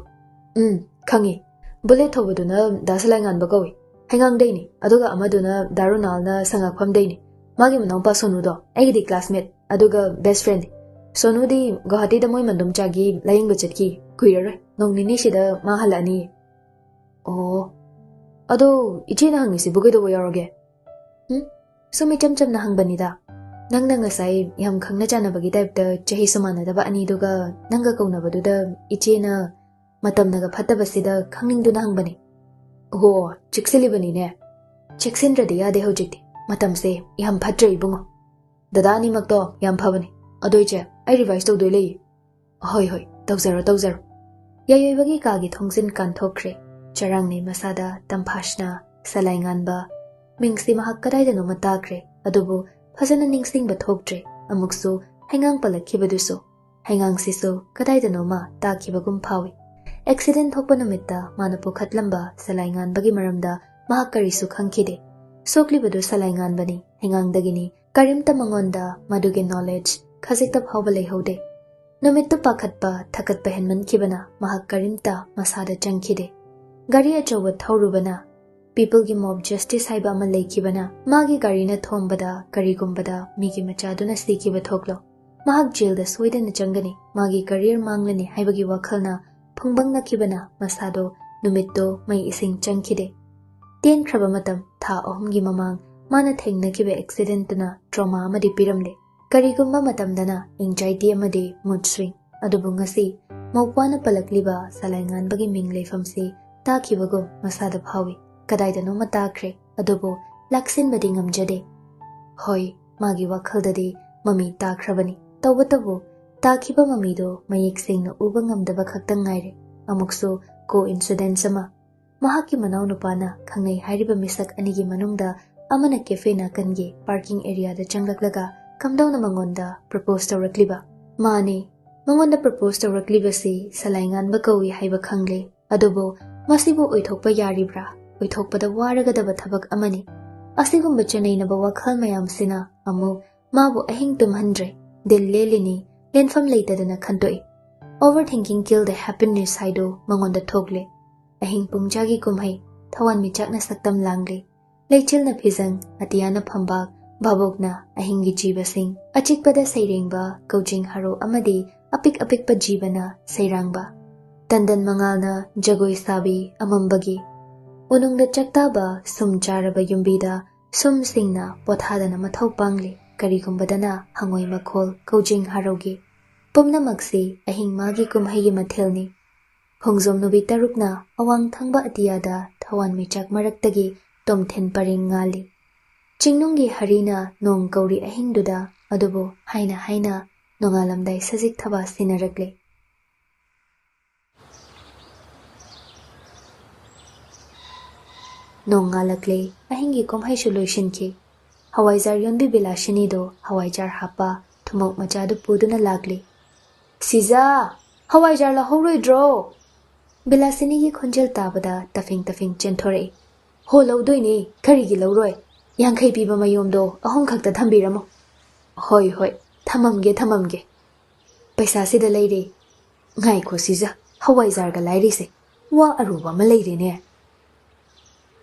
"ꯎꯝ, ꯈꯪꯉꯤ꯫ Bullet ꯊꯧꯕꯗꯨꯅ ꯗꯥ ꯁꯂꯥꯏꯉꯥꯟꯕ ꯀꯧꯏ, ꯍꯩꯉꯥꯡꯗꯩꯅꯤ꯫ ꯑꯗꯨꯒ ꯑꯃꯗꯨꯅ ꯗꯥ ꯔꯣꯅꯥꯜꯅ ꯁꯉꯥꯛꯐꯝꯗꯩꯅꯤ꯫ ꯃꯥꯒꯤ ꯃꯅꯥꯎꯄꯥ ꯁꯣꯅꯨꯗꯣ ꯑꯩꯒꯤꯗꯤ classmate, ꯑꯗꯨꯒ best friendꯅꯤ꯫ ꯁꯣꯅꯨꯗꯤ ꯒꯨꯋꯥꯍꯥꯇꯤꯗ ꯃꯣꯏ ꯃꯟꯗꯨꯝꯆꯥꯒꯤ ꯂꯥꯌꯦꯡꯕ ꯆꯠꯈꯤ, ꯀꯨꯏꯔꯔꯣꯏ, ꯅꯣꯡ ꯅꯤꯅꯤꯁꯤꯗ ꯃꯥ ꯍꯜꯂꯛꯑꯅꯤ꯫" "ꯑꯣ, ꯑꯗꯣ ꯏꯆꯦꯅ ꯍꯪꯉꯤꯁꯤꯕꯨ ꯀꯩꯗꯧꯕ ꯌꯥꯎꯔꯒꯦ?" "ꯎꯝ, ꯁꯨꯝ ꯏꯆꯝ ꯆꯝꯅ ꯍꯪꯕꯅꯤꯗ꯫ ꯅꯪꯅ ꯉꯁꯥꯏ ꯌꯥꯝ ꯈꯪꯅ ꯆꯥꯟꯅꯕꯒꯤ typeꯇ ꯆꯍꯤꯁꯨ ꯃꯥꯟꯅꯗꯕ ꯑꯅꯤꯗꯨꯒ ꯅꯪꯒ ꯀꯧꯅꯕꯗꯨꯗ ꯏꯆꯦꯅ ꯃꯇꯝꯅꯒ ꯐꯠꯇꯕꯁꯤꯗ ꯈꯪꯅꯤꯡꯗꯨꯅ ꯍꯪꯕꯅꯤ꯫" "ꯑꯣ, ꯆꯦꯛꯁꯤꯜꯂꯤꯕꯅꯤꯅꯦ꯫" "ꯆꯦꯛꯁꯤꯟꯗ꯭ꯔꯗꯤ ꯌꯥꯗꯦ ꯍꯧꯖꯤꯛꯇꯤ꯫ ꯃꯇꯝꯁꯦ ꯌꯥꯝ ꯐꯠꯇ꯭ꯔꯦ, ꯏꯕꯨꯡꯉꯣ꯫ ꯗꯗꯥ ꯑꯅꯤꯃꯛꯇꯣ ꯌꯥꯝ ꯐꯕꯅꯤ꯫ ꯑꯗꯣ ꯏꯆꯦ, ꯑꯩ revise ꯇꯧꯗꯣꯏ ꯂꯩꯌꯦ꯫" "ꯍꯣꯏ, ꯍꯣꯏ, ꯇꯧꯖꯔꯣ, ꯇꯧꯖꯔꯣ꯫" ꯌꯥꯏꯑꯣꯏꯕꯒꯤ ꯀꯥꯒꯤ ꯊꯣꯡꯖꯤꯟ ꯀꯥꯟꯊꯣꯛꯈ꯭ꯔꯦ꯫ ꯆꯔꯥꯡꯅꯩ ꯃꯁꯥꯗ ꯇꯝꯐꯥꯁꯅ, ꯁꯂꯥꯏꯉꯥꯟꯕ, ꯃꯤꯡꯁꯤ ꯃꯍꯥꯛ ꯀꯗꯥꯏꯗꯅꯣꯃ ꯇꯥꯈ꯭ꯔꯦ, ꯑꯗꯨꯕꯨ ꯐꯖꯅ ꯅꯤꯡꯁꯤꯡꯕ ꯊꯣꯛꯇ꯭ꯔꯦ꯫ ꯑꯃꯨꯛꯁꯨ ꯍꯩꯉꯥꯡ ꯄꯜꯂꯛꯈꯤꯕꯗꯨꯁꯨ ꯍꯩꯉꯥꯡꯁꯤꯁꯨ ꯀꯗꯥꯏꯗꯅꯣꯃ ꯇꯥꯈꯤꯕꯒꯨꯝ ꯐꯥꯎꯏ꯫ ꯑꯦꯛꯁꯤꯗꯦꯟ ꯊꯣꯛꯄ ꯅꯨꯃꯤꯠꯇ ꯃꯥꯅ ꯄꯨꯈꯠꯂꯝꯕ ꯁꯂꯥꯏ ꯉꯥꯟꯕꯒꯤ ꯃꯔꯝꯗ ꯃꯍꯥꯛ ꯀꯔꯤꯁꯨ ꯈꯪꯈꯤꯗꯦ꯫ ꯁꯣꯛꯂꯤꯕꯗꯨ ꯁꯂꯥꯏ ꯉꯥꯟꯕꯅꯤ, ꯍꯩꯉꯥꯡꯗꯒꯤꯅꯤ꯫ ꯀꯔꯤꯝꯇ ꯃꯉꯣꯟꯗ ꯃꯗꯨꯒꯤ ꯅꯣꯂꯦꯖ ꯈꯖꯤꯛꯇ ꯐꯥꯎꯕ ꯂꯩꯍꯧꯗꯦ꯫ ꯅꯨꯃꯤꯠꯇꯨ ꯄꯥꯈꯠꯄ ꯊꯀꯠꯄ ꯍꯦꯟꯃꯟꯈꯤꯕꯅ ꯃꯍꯥꯛ ꯀꯔꯤꯝꯇ ꯃꯁꯥꯗ ꯆꯪꯈꯤꯗꯦ꯫ ꯒꯥꯔꯤ ꯑꯆꯧꯕ ꯊꯧꯔꯨꯕꯅ ꯄꯤꯄꯜꯒꯤ ꯃꯣꯕ ꯖꯁꯇꯤꯁ ꯍꯥꯏꯕ ꯑꯃ ꯂꯩꯈꯤꯕꯅ ꯃꯥꯒꯤ ꯒꯥꯔꯤꯅ ꯊꯣꯝꯕꯗ ꯀꯔꯤꯒꯨꯝꯕꯗ ꯃꯤꯒꯤ ꯃꯆꯥꯗꯨꯅ ꯁꯤꯈꯤꯕ ꯊꯣꯛꯂꯣ꯫ ꯃꯍꯥꯛ ꯖꯦꯜꯗ ꯁꯣꯏꯗꯅ ꯆꯪꯒꯅꯤ, ꯃꯥꯒꯤ ꯀꯔꯤꯌꯔ ꯃꯥꯡꯂꯅꯤ ꯍꯥꯏꯕꯒꯤ ꯋꯥꯈꯜꯅ ꯐꯨꯡꯕꯪꯅꯈꯤꯕꯅ ꯃꯁꯥꯗꯣ ꯅꯨꯃꯤꯠꯇꯣ ꯃꯩ ꯏꯁꯤꯡ ꯆꯪꯈꯤꯗꯦ꯫ ꯇꯦꯟꯈ꯭ꯔꯕ ꯃꯇꯝ ꯊꯥ ꯑꯍꯨꯝꯒꯤ ꯃꯃꯥꯡ ꯃꯥꯅ ꯊꯦꯡꯅꯈꯤꯕ ꯑꯦꯛꯁꯤꯗꯦꯟꯇꯨꯅ ꯇ꯭ꯔꯣꯃꯥ ꯑꯃꯗꯤ ꯄꯤꯔꯝꯂꯦ꯫ ꯀꯔꯤꯒꯨꯝꯕ ꯃꯇꯝꯗꯅ ꯑꯦꯡꯖꯥꯏꯇꯤ ꯑꯃꯗꯤ ꯃꯨꯗ ꯁ꯭ꯋꯤꯡ꯫ ꯑꯗꯨꯕꯨ ꯉꯁꯤ ꯃꯧꯄ꯭ꯋꯥꯅ ꯄꯜꯂꯛꯂꯤꯕ ꯁꯂꯥꯏ ꯉꯥꯟꯕꯒꯤ ꯃꯤꯡ ꯂꯩꯐꯝꯁꯤ ꯇꯥꯈꯤꯕꯒꯨꯝ ꯃꯁꯥꯗ ꯐꯥꯎꯏ꯫ ꯀꯗꯥꯏꯗꯅꯣꯃ ꯇꯥꯈ꯭ꯔꯦ, ꯑꯗꯨꯕꯨ ꯂꯥꯛꯁꯤꯟꯕꯗꯤ ꯉꯝꯖꯗꯦ꯫ ꯍꯣꯏ, ꯃꯥꯒꯤ ꯋꯥꯈꯜꯗꯗꯤ ꯃꯃꯤ ꯇꯥꯈ꯭ꯔꯕꯅꯤ꯫ ꯇꯧꯕꯇꯕꯨ ꯇꯥꯈꯤꯕ ꯃꯃꯤꯗꯨ ꯃꯌꯦꯛ ꯁꯦꯡꯅ ꯎꯕ ꯉꯝꯗꯕ ꯈꯛꯇꯪ ꯉꯥꯏꯔꯦ꯫ ꯑꯃꯨꯛꯁꯨ ꯀꯣ ꯏꯟꯁꯤꯗꯦꯟꯁ ꯑꯃ꯫ ꯃꯍꯥꯛꯀꯤ ꯃꯅꯥꯎꯅꯨꯄꯥꯅ ꯈꯪꯅꯩ ꯍꯥꯏꯔꯤꯕ ꯃꯤꯁꯛ ꯑꯅꯤꯒꯤ ꯃꯅꯨꯡꯗ ꯑꯃꯅ ꯀꯦꯐꯦ ꯅꯥꯀꯟꯒꯤ ꯄꯥꯔꯀꯤꯡ ꯑꯦꯔꯤꯌꯥꯗ ꯆꯪꯂꯛꯂꯒ ꯀꯝꯗꯧꯅ ꯃꯉꯣꯟꯗ ꯄ꯭ꯔꯄꯣꯖ ꯇꯧꯔꯛꯂꯤꯕ? ꯃꯥꯅꯦ, ꯃꯉꯣꯟꯗ ꯄ꯭ꯔꯄꯣꯖ ꯇꯧꯔꯛꯂꯤꯕꯁꯤ ꯁꯂꯥꯏ ꯉꯥꯟꯕ ꯀꯧꯏ ꯍꯥꯏꯕ ꯈꯪꯂꯦ꯫ ꯑꯗꯨꯕꯨ ꯃꯁꯤꯕꯨ ꯑꯣꯏꯊꯣꯛꯄ ꯌꯥꯔꯤꯕ꯭ꯔꯥ? ꯑꯣꯏꯊꯣꯛꯄꯗ ꯋꯥꯔꯒꯗꯕ ꯊꯕꯛ ꯑꯃꯅꯤ꯫ ꯑꯁꯤꯒꯨꯝꯕ ꯆꯅꯩꯅꯕ ꯋꯥꯈꯜ ꯃꯌꯥꯝꯁꯤꯅ ꯑꯃꯨꯛ ꯃꯥꯕꯨ ꯑꯍꯤꯡ ꯇꯨꯝꯍꯟꯗ꯭ꯔꯦ꯫ ꯗꯤꯜ ꯂꯦꯜꯂꯤꯅꯤ, ꯂꯦꯟꯐꯝ ꯂꯩꯇꯗꯅ ꯈꯟꯇꯣꯛꯏ꯫ Overthinking kill the happiness ꯍꯥꯏꯗꯨ ꯃꯉꯣꯟꯗ ꯊꯣꯛꯂꯦ꯫ ꯑꯍꯤꯡ ꯄꯨꯡꯖꯥꯒꯤ ꯀꯨꯝꯍꯩ, ꯊꯋꯥꯟꯃꯤꯆꯥꯛꯅ ꯁꯛꯇꯝ ꯂꯥꯡꯂꯤ꯫ ꯂꯩꯆꯤꯜꯅ ꯐꯤꯖꯪ, ꯑꯇꯤꯌꯥꯅ ꯐꯝꯕꯥꯛ, ꯚꯥꯕꯣꯛꯅ ꯑꯍꯤꯡꯒꯤ ꯖꯤꯕꯁꯤꯡ, ꯑꯆꯤꯛꯄꯗ ꯁꯩꯔꯦꯡꯕ, ꯀꯧꯖꯤꯡ ꯍꯔꯥꯎ ꯑꯃꯗꯤ ꯑꯄꯤꯛ ꯑꯄꯤꯛꯄ ꯖꯤꯕꯅ ꯁꯩꯔꯥꯡꯕ꯫ ꯇꯟꯗꯟ ꯃꯉꯥꯜꯅ ꯖꯒꯣꯏ ꯁꯥꯕꯤ ꯑꯃꯝꯕꯒꯤ꯫ ꯎꯅꯨꯡꯗ ꯆꯥꯛꯇꯥꯕ ꯁꯨꯝ ꯆꯥꯔꯕ ꯌꯨꯝꯕꯤꯗ ꯁꯨꯝꯁꯤꯡꯅ ꯄꯣꯊꯥꯗꯅ ꯃꯊꯧ ꯄꯥꯡꯂꯤ꯫ ꯀꯔꯤꯒꯨꯝꯕꯗꯅ ꯍꯉꯣꯏ ꯃꯈꯣꯜ, ꯀꯧꯖꯤꯡ ꯍꯔꯥꯎꯒꯤ꯫ ꯄꯨꯝꯅꯃꯛꯁꯤ ꯑꯍꯤꯡ ꯃꯥꯒꯤ ꯀꯨꯝꯍꯩꯒꯤ ꯃꯊꯦꯜꯅꯤ꯫ ꯈꯣꯡꯖꯣꯝ ꯅꯨꯕꯤ ꯇꯔꯨꯛꯅ ꯑꯋꯥꯡ ꯊꯪꯕ ꯑꯇꯤꯌꯥꯗ ꯊꯋꯥꯟꯃꯤꯆꯥꯛ ꯃꯔꯛꯇꯒꯤ ꯇꯣꯝꯊꯤꯟ ꯄꯔꯤꯡ ꯉꯥꯜꯂꯤ꯫ ꯆꯤꯡꯅꯨꯡꯒꯤ ꯍꯔꯤꯅ ꯅꯣꯡ ꯀꯧꯔꯤ ꯑꯍꯤꯡꯗꯨꯗ, ꯑꯗꯨꯕꯨ ꯍꯥꯏꯅ ꯍꯥꯏꯅ ꯅꯣꯡꯉꯥꯜꯂꯝꯗꯥꯏ ꯁꯖꯤꯛ ꯊꯕꯥ ꯁꯤꯟꯅꯔꯛꯂꯦ꯫ ꯅꯣꯡ ꯉꯥꯜꯂꯛꯂꯦ꯫ ꯑꯍꯤꯡꯒꯤ ꯀꯨꯝꯍꯩꯁꯨ ꯂꯣꯏꯁꯤꯟꯈꯤ꯫ ꯍꯋꯥꯏꯖꯥꯔ ꯌꯣꯟꯕꯤ ꯕꯤꯂꯥꯁꯤꯅꯤꯗꯣ ꯍꯋꯥꯏꯖꯥꯔ ꯍꯥꯞꯄ ꯊꯨꯃꯣꯛ ꯃꯆꯥꯗꯨ ꯄꯨꯗꯨꯅ ꯂꯥꯛꯂꯦ꯫ "ꯁꯤꯖꯥ, ꯍꯋꯥꯏꯖꯥꯔ ꯂꯧꯍꯧꯔꯣꯏꯗ꯭ꯔꯣ?" ꯕꯤꯂꯥꯁꯤꯅꯤꯒꯤ ꯈꯣꯟꯖꯦꯜ ꯇꯥꯕꯗ ꯇꯐꯤꯡ ꯇꯐꯤꯡ ꯆꯦꯟꯊꯣꯔꯛꯏ꯫ "ꯍꯣ, ꯂꯧꯗꯣꯏꯅꯦ, ꯀꯔꯤꯒꯤ ꯂꯧꯔꯣꯏ? ꯌꯥꯡꯈꯩ ꯄꯤꯕ ꯃꯌꯣꯝꯗꯣ ꯑꯍꯨꯝ ꯈꯛꯇ ꯊꯝꯕꯤꯔꯝꯃꯣ꯫" "ꯍꯣꯏ, ꯍꯣꯏ, ꯊꯝꯃꯝꯒꯦ, ꯊꯝꯃꯝꯒꯦ꯫ ꯄꯩꯁꯥꯁꯤꯗ ꯂꯩꯔꯦ꯫" "ꯉꯥꯏꯈꯣ ꯁꯤꯖꯥ, ꯍꯋꯥꯏꯖꯥꯔꯒ ꯂꯥꯏꯔꯤꯁꯦ, ꯋꯥ ꯑꯔꯨꯕ ꯑꯃ ꯂꯩꯔꯦꯅꯦ꯫"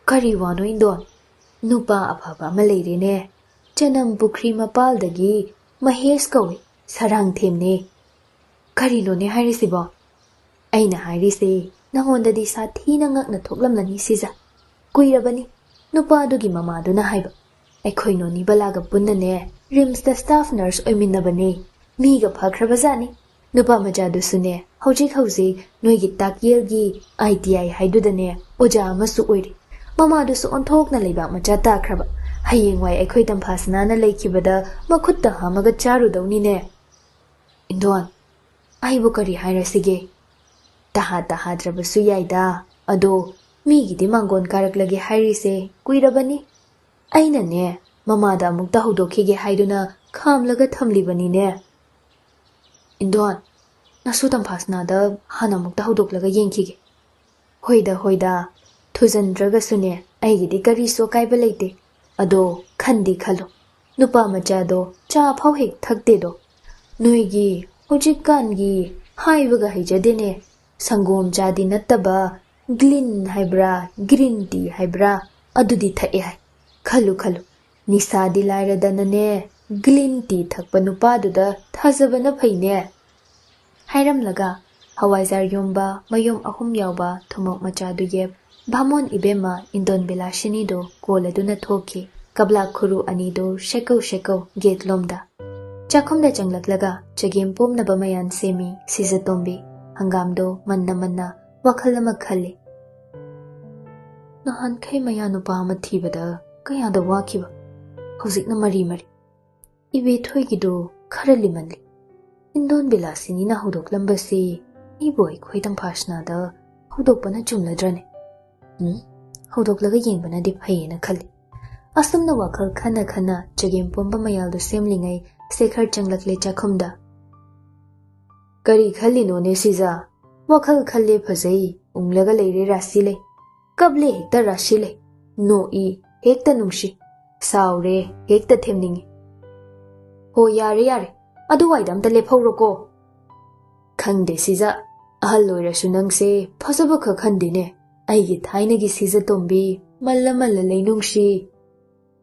"ꯀꯔꯤ ꯋꯥꯅꯣ ꯏꯟꯗꯣꯟ?" "ꯅꯨꯄꯥ ꯑꯐꯕ ꯑꯃ ꯂꯩꯔꯦꯅꯦ꯫ ꯆꯅꯝ ꯄꯨꯈ꯭ꯔꯤ ꯃꯄꯥꯜꯗꯒꯤ ꯃꯍꯦꯁ ꯀꯧꯏ, ꯁꯔꯥꯡꯊꯦꯝꯅꯦ꯫" "ꯀꯔꯤꯅꯣꯅꯦ ꯍꯥꯏꯔꯤꯁꯤꯕꯣ?" "ꯑꯩꯅ ꯍꯥꯏꯔꯤꯁꯦ ꯅꯉꯣꯟꯗꯗꯤ ꯁꯥꯊꯤꯅ ꯉꯛꯅ ꯊꯣꯛꯂꯝꯂꯅꯤ ꯁꯤꯖꯥ꯫ ꯀꯨꯏꯔꯕꯅꯤ ꯅꯨꯄꯥꯗꯨꯒꯤ ꯃꯃꯥꯗꯨꯅ ꯍꯥꯏꯕ꯫ ꯑꯩꯈꯣꯏ ꯅꯣꯅꯤꯕꯂꯥꯒ ꯄꯨꯟꯅꯅꯦ ꯔꯤꯝꯁꯇ ꯁ꯭ꯇꯥꯐ ꯅꯔꯁ ꯑꯣꯏꯃꯤꯟꯅꯕꯅꯦ꯫ ꯃꯤꯒ ꯐꯈ꯭ꯔꯕꯖꯥꯠꯅꯤ꯫ ꯅꯨꯄꯥ ꯃꯆꯥꯗꯨꯁꯨꯅꯦ ꯍꯧꯖꯤꯛ ꯍꯧꯖꯤꯛ ꯅꯣꯏꯒꯤ ꯇꯥꯛꯌꯦꯜꯒꯤ ꯑꯥꯏ ꯇꯤ ꯑꯥꯏ ꯍꯥꯏꯗꯨꯗꯅꯦ ꯑꯣꯖꯥ ꯑꯃꯁꯨ ꯑꯣꯏꯔꯤ꯫ ꯃꯃꯥꯗꯨꯁꯨ ꯑꯣꯟꯊꯣꯛꯅ ꯂꯩꯕꯥꯛ ꯃꯆꯥ ꯇꯥꯈ꯭ꯔꯕ꯫ ꯍꯌꯦꯡꯋꯥꯏ ꯑꯩꯈꯣꯏ ꯇꯝꯐꯥꯁꯅꯥꯅ ꯂꯩꯈꯤꯕꯗ ꯃꯈꯨꯠꯇ ꯍꯥꯝꯃꯒ ꯆꯥꯔꯨꯗꯧꯅꯤꯅꯦ꯫" "ꯏꯟꯗꯣꯟ, ꯑꯩꯕꯨ ꯀꯔꯤ ꯍꯥꯏꯔꯁꯤꯒꯦ? ꯇꯍꯥ ꯇꯍꯥꯗ꯭ꯔꯕꯁꯨ ꯌꯥꯏꯗ꯫ ꯑꯗꯣ ꯃꯤꯒꯤꯗꯤ ꯃꯥꯡꯒꯣꯟ ꯀꯥꯔꯛꯂꯒꯦ ꯍꯥꯏꯔꯤꯁꯦ ꯀꯨꯏꯔꯕꯅꯤ꯫ ꯑꯩꯅꯅꯦ ꯃꯃꯥꯗ ꯑꯃꯨꯛꯇ ꯍꯧꯗꯣꯛꯈꯤꯒꯦ ꯍꯥꯏꯗꯨꯅ ꯈꯥꯝꯂꯒ ꯊꯝꯂꯤꯕꯅꯤꯅꯦ꯫" "ꯏꯟꯗꯣꯟ, ꯅꯁꯨ ꯇꯝꯐꯥꯁꯅꯥꯗ ꯍꯥꯟꯅ ꯑꯃꯨꯛꯇ ꯍꯧꯗꯣꯛꯂꯒ ꯌꯦꯡꯈꯤꯒꯦ꯫" "ꯍꯣꯏꯗ, ꯍꯣꯏꯗ, ꯊꯨꯖꯟꯗ꯭ꯔꯒꯁꯨꯅꯦ, ꯑꯩꯒꯤꯗꯤ ꯀꯔꯤꯁꯨ ꯑꯀꯥꯏꯕ ꯂꯩꯇꯦ꯫ ꯑꯗꯣ ꯈꯟꯗꯤ ꯈꯜꯂꯣ, ꯅꯨꯄꯥ ꯃꯆꯥꯗꯣ ꯆꯥ ꯐꯥꯎ ꯍꯦꯛ ꯊꯛꯇꯦꯗꯣ꯫ ꯅꯣꯏꯒꯤ ꯍꯧꯖꯤꯛꯀꯥꯟꯒꯤ ꯍꯥꯏꯕꯒ ꯍꯩꯖꯗꯦꯅꯦ, ꯁꯪꯒꯣꯝ ꯆꯥꯗꯤ ꯅꯠꯇꯕ ꯒ꯭ꯂꯤꯟ ꯍꯥꯏꯕ꯭ꯔꯥ, ꯒ꯭ꯔꯤꯟ ꯇꯤ ꯍꯥꯏꯕ꯭ꯔꯥ, ꯑꯗꯨꯗꯤ ꯊꯛꯑꯦ ꯍꯥꯏ꯫ ꯈꯜꯂꯨ ꯈꯜꯂꯨ, ꯅꯤꯁꯥꯗꯤ ꯂꯥꯏꯔꯗꯅꯅꯦ, ꯒ꯭ꯂꯤꯟ ꯇꯤ ꯊꯛꯄ ꯅꯨꯄꯥꯗꯨꯗ ꯊꯥꯖꯕꯅ ꯐꯩꯅꯦ꯫" ꯍꯥꯏꯔꯝꯂꯒ ꯍꯋꯥꯏꯖꯥꯔ ꯌꯣꯝꯕ ꯃꯌꯨꯝ ꯑꯍꯨꯝ ꯌꯥꯎꯕ ꯊꯨꯃꯣꯛ ꯃꯆꯥꯗꯨ ꯌꯦꯞ ꯚꯥꯃꯣꯟ ꯏꯕꯦꯝꯃ ꯏꯟꯗꯣꯟ ꯕꯤꯂꯥꯁꯤꯅꯤꯗꯨ ꯀꯣꯜꯂꯗꯨꯅ ꯊꯣꯛꯈꯤ꯫ ꯀꯕ꯭ꯂꯥꯛ ꯈꯨꯔꯨ ꯑꯅꯤꯗꯨ ꯁꯦꯀꯧ ꯁꯦꯀꯧ ꯒꯦꯠꯂꯣꯝꯗ꯫ ꯆꯥꯛꯈꯨꯝꯗ ꯆꯪꯂꯛꯂꯒ ꯆꯒꯦꯝ ꯄꯣꯝꯅꯕ ꯃꯌꯥꯟ ꯁꯦꯝꯃꯤ ꯁꯤꯖꯇꯣꯝꯕꯤ꯫ ꯍꯪꯒꯥꯝꯗꯣ ꯃꯟꯅ ꯃꯟꯅ ꯋꯥꯈꯜ ꯑꯃ ꯈꯜꯂꯤ꯫ ꯅꯍꯥꯟꯈꯩ ꯃꯌꯥ ꯅꯨꯄꯥ ꯑꯃ ꯊꯤꯕꯗ ꯀꯌꯥꯗ ꯋꯥꯈꯤꯕ, ꯍꯧꯖꯤꯛꯅ ꯃꯔꯤ ꯃꯔꯤ꯫ ꯏꯕꯦꯊꯣꯏꯒꯤꯗꯨ ꯈꯔ ꯂꯤꯃꯜꯂꯤ꯫ ꯏꯟꯗꯣꯟ ꯕꯤꯂꯥꯁꯤꯅꯤꯅ ꯍꯧꯗꯣꯛꯂꯝꯕꯁꯤ ꯑꯩꯕꯨ ꯑꯩꯈꯣꯏ ꯇꯝꯐꯥꯁꯅꯥꯗ ꯍꯧꯗꯣꯛꯄꯅ ꯆꯨꯝꯂꯗ꯭ꯔꯅꯦ? ꯎꯝ? ꯍꯧꯗꯣꯛꯂꯒ ꯌꯦꯡꯕꯅꯗꯤ ꯐꯩꯌꯦꯅ ꯈꯜꯂꯤ꯫ ꯑꯁꯨꯝꯅ ꯋꯥꯈꯜ ꯈꯟꯅ ꯈꯟꯅ ꯆꯒꯦꯝ ꯄꯣꯝꯕ ꯃꯌꯥꯜꯗꯨ ꯁꯦꯝꯂꯤꯉꯩ ꯁꯦꯈꯔ ꯆꯪꯂꯛꯂꯦ ꯆꯥꯛꯈꯨꯝꯗ꯫ "ꯀꯔꯤ ꯈꯜꯂꯤꯅꯣꯅꯦ ꯁꯤꯖ? ꯋꯥꯈꯜ ꯈꯜꯂꯦ ꯐꯖꯩ, ꯎꯪꯂꯒ ꯂꯩꯔꯦ ꯔꯥꯁꯤ ꯂꯩ, ꯀꯞꯂꯦ ꯍꯦꯛꯇ ꯔꯥꯁꯤ ꯂꯩ, ꯅꯣꯛꯏ ꯍꯦꯛꯇ ꯅꯨꯡꯁꯤ, ꯁꯥꯎꯔꯦ ꯍꯦꯛꯇ ꯊꯦꯝꯅꯤꯡꯉꯤ꯫ ꯍꯣ, ꯌꯥꯔꯦ ꯌꯥꯔꯦ, ꯑꯗꯨꯋꯥꯏꯗ ꯑꯝꯇ ꯂꯦꯞꯍꯧꯔꯣꯀꯣ꯫ ꯈꯪꯗꯦ ꯁꯤꯖ, ꯑꯍꯜ ꯑꯣꯏꯔꯁꯨ ꯅꯪꯁꯦ ꯐꯖꯕ ꯈꯛ ꯈꯟꯗꯦꯅꯦ꯫ ꯑꯩꯒꯤ ꯊꯥꯏꯅꯒꯤ ꯁꯤꯖ ꯇꯣꯝꯕꯤ, ꯃꯜꯂ ꯃꯜꯂ ꯂꯩꯅꯨꯡꯁꯤ꯫"